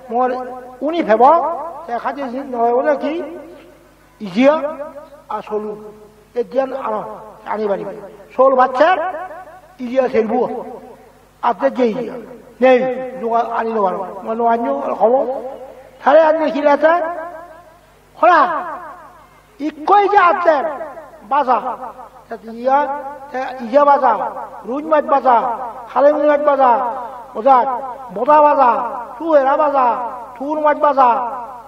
Mor uni pebo, te khaje jin noi bole ki? Ija, a solu. E diyan ano, ani pariba. Sol bhat ser, ija serbu. Adde je ija. Nei, juga ani no paro. Mo no anyo, hobo. Tare ani khilata, Hora, ikko ija adder baja, te iya, te ija baja, ruj mach baja, haleng mach baja, bujaj, boda baja, suhera baja, thur mach baja,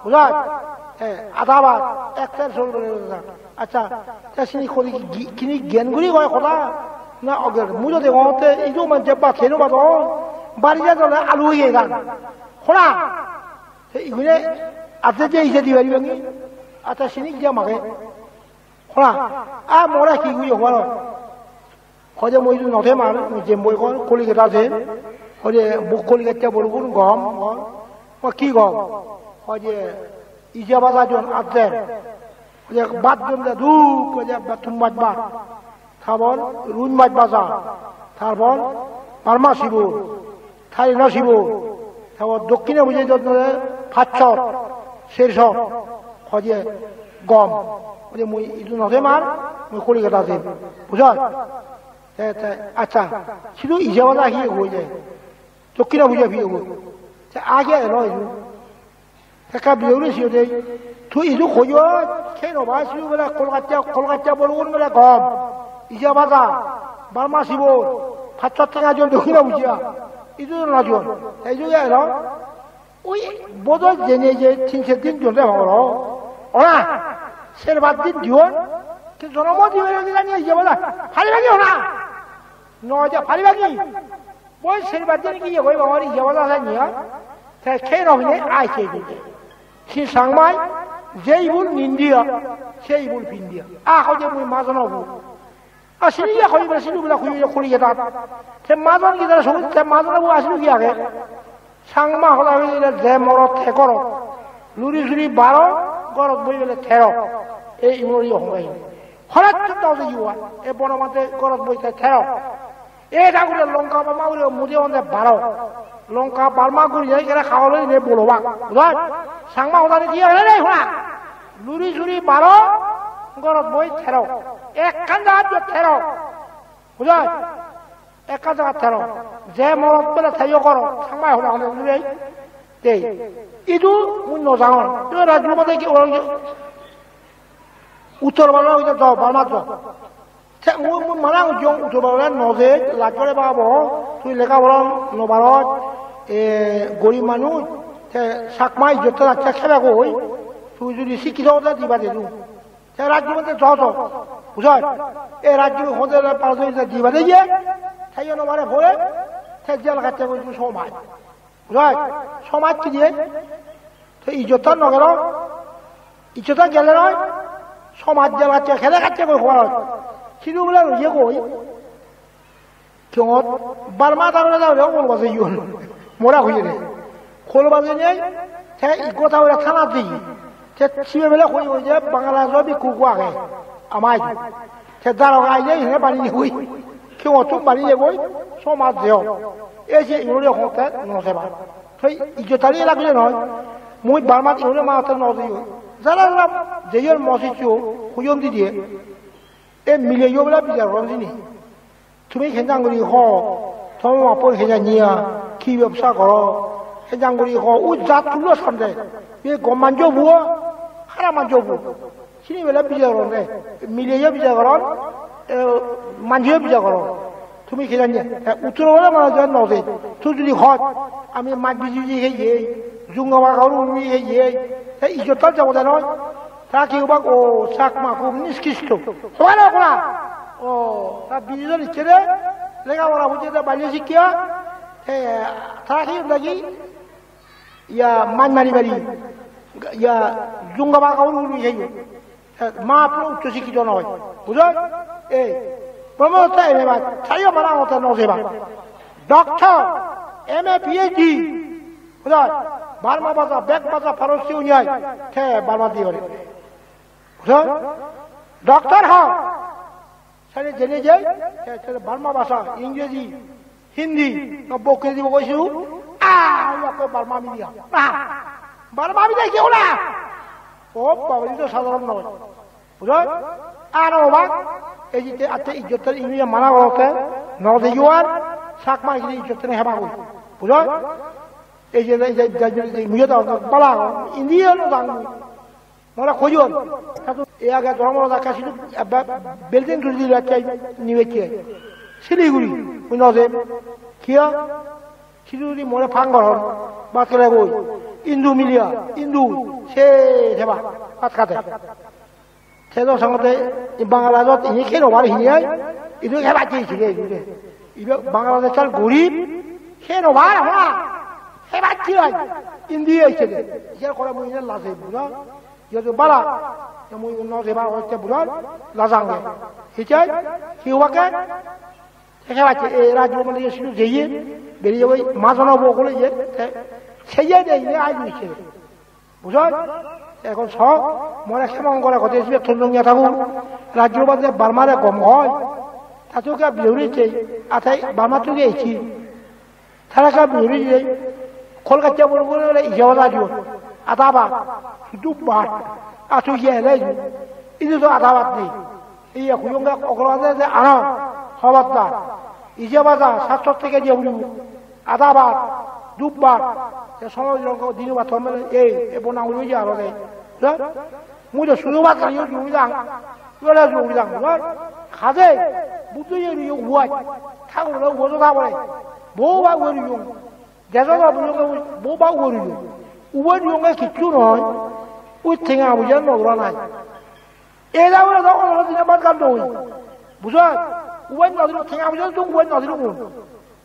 bujaj, te ada bhat, ekter sol guri baja. Accha, te sini kori gi-, kini gyan guri hoi hoda, na oger, mui do degongotte idu manje bhat heno badon, bari jadon alu oye gan. Hora, Te igune ate je ije di pariba ni? Ate sini je mage. Hora, a more hi guri horo? Hoje moi idu note mar, moi jemboi kor, Kolikata je. Hoje buk Kolikata borgun gom, gom. O ki gom? Hoje ija baja jon adder. Hoje bhat jon de duk, hoje bhat thum bhat bhat. Tarpor ruj mach baja, tarpor Burma sibor, Thailand sibor, Te o dokkine bujei jodnore pachshot, sershot, hoje gom. Hoje mui idu no jem ar, mui Kolikata jem. Bujoj? Te, te, accha, sidu ije bada hi hoi jai? Dokkine bujei hi hoi? Te age elo idu. Te ekka biyore siyo dei. Tui idu hoyo, khe no bai, sidu bele Kolkata, Kolkata bolugun bele gom. Ije bada, Burma sibor, pachshot tenga jon dokkine bujei. Idu no jon. Te idu elo. Oi, bodol jene je tin ser din jon de horo. Ora, ser bad din diyon. Te jonomo dibe lagi jani ije bada. Pari bagi ora. No ja, pari bagi. Boi ser bad din ki ye goi bangor ije bada jani ya. Te khe no hine ai khe din. Si Changmai, je ibul nindiya, se ibul pindiya. A hoje mui majono bu. A sini ya hoi bela sini bela hoi bela hoi ya dat. Te majon ki dara sobi, te majon bu asini ki age. Changma hola hoi bela je morot te gorot. Luri suri baro, gorot boi bela tero. Ei imori hoi. Horat to dau de yuwa. E bono mate gorot boi te tero. E dagure Lanka Burma guri mudi onde baro. Lanka Burma guri jai kere khawale ne bolo bak. Bujoj? Changma hodani diye hele nei hona. Luri suri baro, gorot boi tero. Ekkan jagat je tero. Bujoj? Ekkan jagat tero. Je morot bele taiyo goro. Changma hoda hone bujoj? Dei. Idu mui no jangor. Idu rajyo mate ki orang Uttor Burma hoide do, Burma do. Te mui, mui mana gojjong, Uttor Bangala no je, laj gore babo, tui lega pora no parot, e, gorib manuj, te Chakma ijjot te racche khebe goi, tui judi sikkito ode diba de du. Te rajyo mante jo jo, bujoj? E rajyo hode la paro judi diba de ye, te yo no mare pore, te jel gatte goi somaj. Bujoj? Somaj ki diye? Te ijjottan no gelo. Ijjottan gele noi. Somaj jelatte, hele gatte goi hobor. Sidu bole roye goi. Kiyot Burma dagore dagore hol bajeyon. Mora hoye de. Hol bajenei te iggo dagore thana diye. Te sibe bele hoi hoi je Bangladesh bhikkhu ekko age. Ama idu. Te daroga aile hine bani jeboi. Kiyotun bani jeboi. Somaj jeyo. Ei je igore hotte no jeba. Te ijjotani lagile noi. Mui Burmat igore marotte no jeyoi. Jara jara jeyon mo siccho, hoyon didiye. E mileyo bela bijar goron sini. Tumi henjan guri ho, toma bappo henjan niya, ki bebsa goro, henjan guri ho, u jat tulo samde, e gom manjo buo, hara manjo buo. Sini bela bijar goron de, mileyo bijar goron, e, manjeyo bijar goron. Tumi henjan niya, e, uttor bole mane jan no de, tu judi hoj, ami maj biji biji heye, junga ba gauru uri heye, e, ijjot tal jabo de noi. Ta ki obak, o, Chakma hub niskristo. Obak na kora? O, ta bijido nicche de, lega pora bujje de, baile sikkiya, e, ta ki obak ki? Iya, maj mari mari. Iya, junga ba gauru uru heyo. E, ma puro uccho sikkito noi. Bujoj? E, promote ta ene ba, ta yo mara mota no se ba. Doctor, M A, P H D. Bujoj? Burma bhasha, bek bhasha, Farsi unyai, te Burma di ore. Bujoj? Doctor ho. Sale jene jai, te, te Burma bhasha, Ingreji, Hindi, no bokke dibo koisu. Ah, ya ko Burma media. Ah, Burma media ki hola? O baba, ito sadharon noi. Bujoj? Aro obak, ei je te atte ijjot tani India mana gorotte, no de yuar, Chakma gini ijjot tani heba goi. Bujoj? Ei je, ei je, ei je, ei je, mui do bala, India no dang. Mora hoyon. Tatu e age dormo da kasi du, ba, building du di la chai ni veche. Siliguri, mui no de. Kiya? Sidu di more phang goron, bhat khele goi. Indu miliya, Indu, se theba, bhat khate. Te do sangote, i Bangladeshot ini khe no bar hini ai, idu khe bajje hini ai, idu khe. Ibe Bangladeshor gorib, khe no bar hona, khe bajje ai, India ise de. Yer kore mui ine laje bura, yodo bala, ya mui no je bar hote bura, lajange. Hichai, hi wake, Te khe bacche, e rajyo mane sidu jeye, beriye oi majono bo gole ye, te seye de ine ai dise. Bujoj? Ekhon so, more khemong gore hote sibe thonjong ya thagu, rajyo bade Burma re gom hoi. Tatu ka biuri che, atai Burma tu ge ichi. Tara ka biuri je, Kolkacche bolo bolo bole ije baja diyon. Ada bhat, sudu bhat, asu iye hele idu. Idu to ada bhat nei. Iye kuyunge okolo ade de ano, hobardar. Ije baja, satso teke diye bolo. Ada bhat, dub bhat. E sono jong ko dinu bhat homele, ei, e bona ulo je aro de. Bujo? Mui do sudu bhat kariyo juri dang. Yole juri dang. Bujo? Kade, Buddho ye yo uwai. Thakur lo uwo da bole. Bo ba uwo yo. Dejo da bujo ko bo ba uwo yo. Uwo yo nge kichu noi. Ui thenga bujo no ura nai. Ela ura da ko dine bhat kan doi. Bujo? Uwo no dine thenga bujo to uwo no dine un.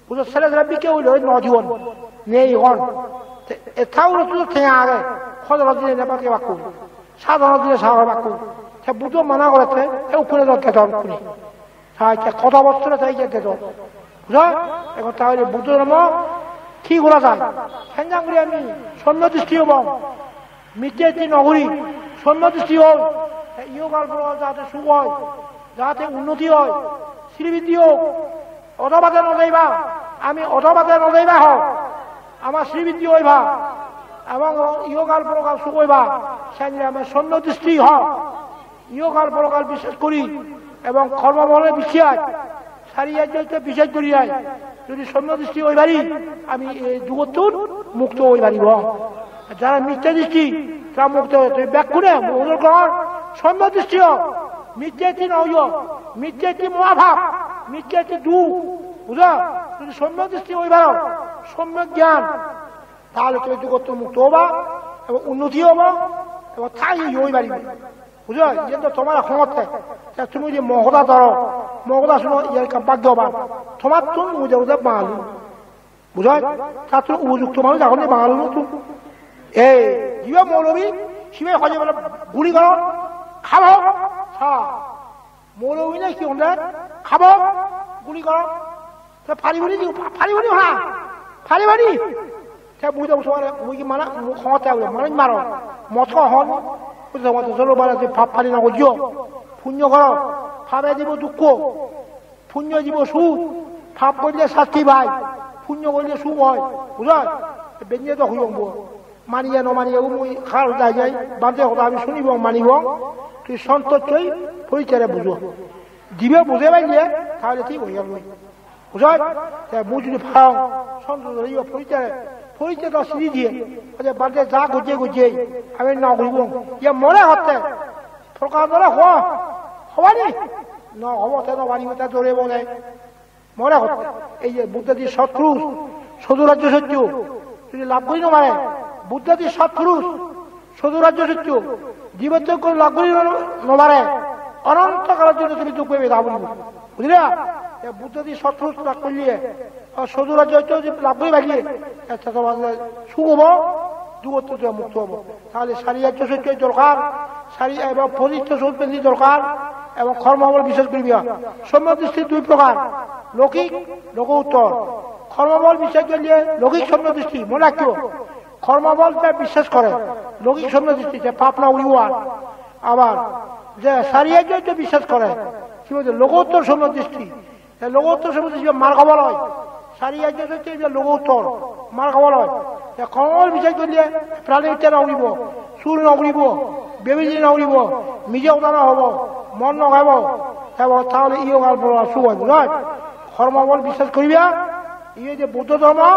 Bujo, sele sele bikke oile oi no diyon, nei hon. Te, e thauro sudu tenga age, hodoro dine ne bhage bakko, sadoro dine sago bakko. Te Buddho mana gorette, e ukkune do dedon ukkune. Ta ecche koto bossore ta ecche dedon. Bujo? Egon tahole Buddho dhormo ki gora jai? Henjan guri ami somyo dristi obong. Micche dristi no guri, somyo dristi oi. Te iyogal porogal jate suk oi, jate unnoti oi, sribiddhi ok. Odhopate no jeiba, ami odhopate no jeiba ho. Ama sribiddhi oiba, ebong iyogal porogal suk oiba, seni ami somyo dristi ho. Iyogal porogal bisses guri ebong kormo bole bisses, sari ajjo bisses guri ai, jodi somyo dristi oi pari, ami ei dugottun mukto oi paribo. Jara micche dristi, tara mukto oi, tumi bekkune mukto gor, somyo dristi ho, micche dristi no oiyo, micche dristi mohapap, micche dristi duk, bujo? Jodi somyo dristi oi paro, somyo gyan, tahole tumi dugottun mukto oba, ebong unnoti obo, ebong thaye oi paribe. Bujo? Iyen to tomar hongotte. Te tumi jodi mo hoda dhoro, mo hoda suno, iyen ekkan bhagyoban. Tomattun mui jebode Bangali. Bujo? Tattun upojukto manuj agon ni Bangali unottun. Ei, jibe moulovi, sibe hoje bole guli goro, habo, sa. Moulovi ne hi honde? Habo, guli goro. Te paribo ni, paribo ni ha? Paribo ni? Te mui do somare, mui hi mana, mui hongotte bole, manuj maro. Mot ho hon. Mui do somare jolo bala je pap pani no gojjo. Punyo goro. Pape dibo dukko. Punyo dibo suk. Pap golle sasti pai. Punyo golle suk oi. Bujo? Benne do huyong bo. Maniye no maniye, o mui hal jai jai, bhante hoda ami sunibong, manibong, tui sontoch oi porittare bujo. Dibe buje palle, tahole thik oi jeboi. Bujoj? Te mui jodi parong, sontoch oi porittare, porittare to siri diye, hoje bhante ja gojje gojje, ami no guribong. Iye more hotte, prokar dore ho, hobani? No hobo, te no paribo, te dorebo de. Mone hotte, ei je Buddho di sotpurush, sodurajjo sotyo, jodi lab guri no pare, Buddho di sotpurush, sodurajjo sotyo, dibottun guri lab guri no, no pare, ononto kalor jonno tumi duk pebe, ta bujile. Bujile? Te Buddho di sotpurush lab gorile, ar sodurajjo sotyo jodi lab guri parile, ette tomar suk obo, dugottun tumi mukto obo. Tahole sari ajjo sotyo dorkar, sari ebong porittoj sot bendi dorkar, ebong kormo bol bisses guriba. Somyo dristi dui prokar, lokik, lokottor. Kormo bol bisses golle lokik somyo dristi, mone rakkiyo. Kormo bol je bisses gore, lokik somyo dristi, te pap no guribo ar. Abar je sari ajjo je bisses gore, sibe olode lokottor somyo dristi. Te lokottor somyo dristi margo bol oi. Sari ajjo sotyo ibe lokottor margo bol oi. Te kormo bol bisses golle prani hotte no guribo, sur no guribo, bebijari no guribo, mije hoda no hobo, mot no hebo, te bo tahole iyogal porogal suk oi, bujoj? Kormo bol bisses guriba, iye je Buddho dhormo,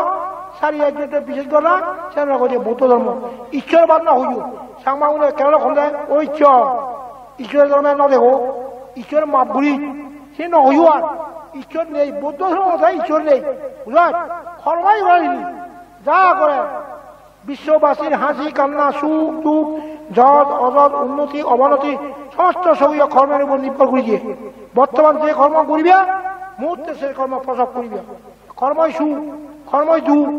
sari ajjo je bisses gora, sen olode Buddho dhormo. Ishwor bad no hoiyo, Changma gune ekkere honde, o Ishwor. Ishwor dhorme no dego, Ishwor maf guri, se no hoyo ar. Ishwor nei, Buddho dhormo tai Ishwor nei. Bujoj? Kormoi gori, ja gore. Biswobasir hasi, kanna, suk, duk, jot, ojot, unnoti, obonoti, somosto sogiye kormor upor nirbhor guri diye. Bortoman je kormo guriba, muhurte se kormo prosab guriba. Kormoi suk, kormoi duk,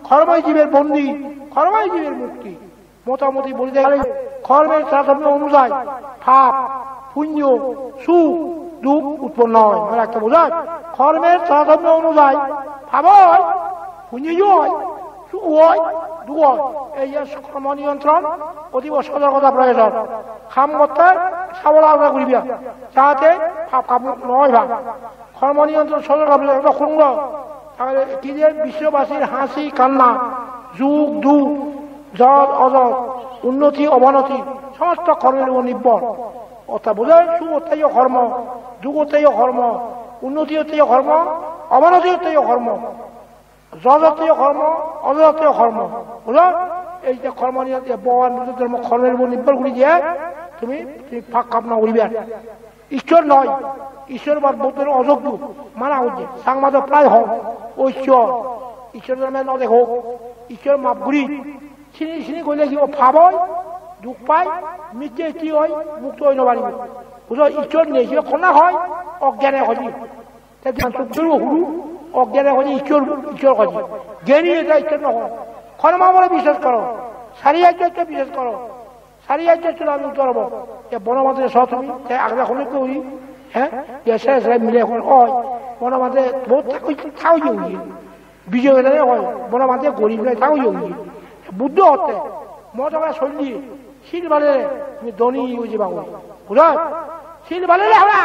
kormoi jiber bondi, kormoi jiber mukti. Motamoti boli de gele kormor tarattomyo onujai pap, punyo, suk, duk utponno oi. Mane ekka bujoj? Kormor tarattomyo onujai pap oi, punyo oi, suk oi, duk oi. Ei je kormo niyontron, otibo sotorkota proyojon. Ham gotte sabolonta guriba, jate pap ham no oi pap. Kormo niyontron sotorkota proyojon, ekdom hungro. Tahole ki je biswobasir hasi kanna, Suk duk, jot ojot, unnoti obonoti, somosto kormor upor nirbhor. Orthat bujhoi, suk otte yo kormo, duk otte yo kormo, unnoti otte yo kormo, obonoti otte yo kormo, jot otte yo kormo, ojot otte yo kormo. Bujhoi? Ei je kormo niye, je Bhogoban Buddho dhormo kormor upor nirbhor guri diye, tumi, tumi pap hab no guriba. Ishwar noi, Ishwar ba Buddhor ojoggo, mana gojje. Changmade prai hon, o Ishwar, Ishwar dhorme no dego, Ishwar maf guri. Sini, sini golle hi o pap oi, duk pai, mitte itti oi, mukto oi no paribo. Bujhoi, Ishwar nei, se honna hoi, oggene hoji. Te jan suk suru huru, oggene hoji Ishwar, Ishwar hoji. Gyani eta Ishwar no hon. Kormo bole biswas goro, sari ajjo biswas goro. Sari ajjo chula ami udhar obo. Te Bono Bhante so tumi, te agla hone kori, he? Te sere sere mile hon oi. Bono Bhante bohut thago, thago ye oye. Bijoy Bhante oi, Bono Bhante gorib noi, thago ye oye. Buddho hotte, mo jaga solli, sil balele, tumi dhoni oye bago. Bujhoi? Sil balele hora.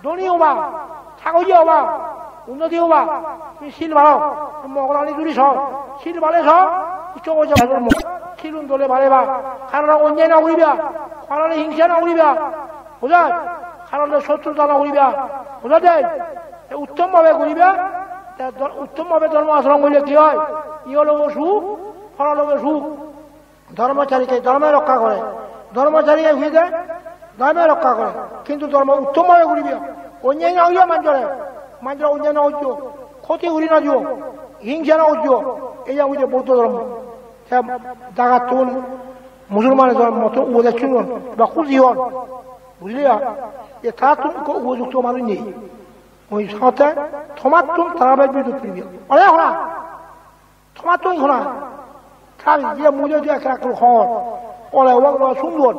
Dhoni oba, sagori oba, unnoti oba, tumi sil balo, tumi mogolani juri so, sil bale so, icche oja bhagor mo, silun dole baleba, karore onyai no guriba, karore hingsa no guriba, bujhoi? Karore sotruta no guriba, bujhoi de? E uttom bhabe guriba, te dor-, uttom bhabe dhormo achoron gorile hi oi? Iho loge suk, poro loge suk. Dhormochari ke dhormo rokka gore. Dhormochari ke hide dhormo rokka gore. Kintu dhormo uttom bhabe guribe. Onyai no oiyo manjore. Manjore onyai no oiyo. Khoti guri no diyo. Hingsa no oiyo. Ei je hoide Buddho dhormo. Te jagattun Musulman dhormo to ubodesh sunon. Ba khushi hon. Bujhile? E tattun ekko upojukto manuj nei. Oi sate tomattun tara bej bidut puribe. Ore hora. Tomattun hona, tar je mui je ekka ekka hor, ole obak lo sundor,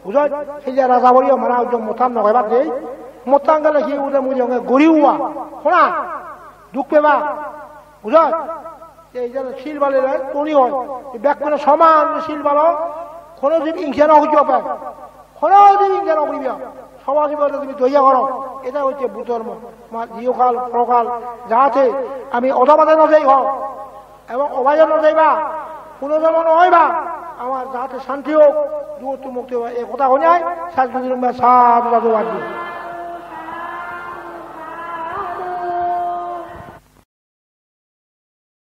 bujhoj? Ei je raja bori mara ujjo motan noge bad dei, motan gele hi ude mui jonge gori uwa, hona, duk peba, bujhoj? Ei je sil balele dhoni oi, ei bekkune soman sil balo, hono din ingse no hujjo pe. Hono din ingse no guriba. Soba sobi tumi doya goro. Eta hoiche Buddho dhormo. Tomar ihokal, porokal, jate ami odhopade no jai ho. Ebong obayo no jaiba. Punojonmo no oiba. Amar jate shanti hok, dugottun mukti oiba. Ei hoda hoinei, sadhu, sadhu, sadhu.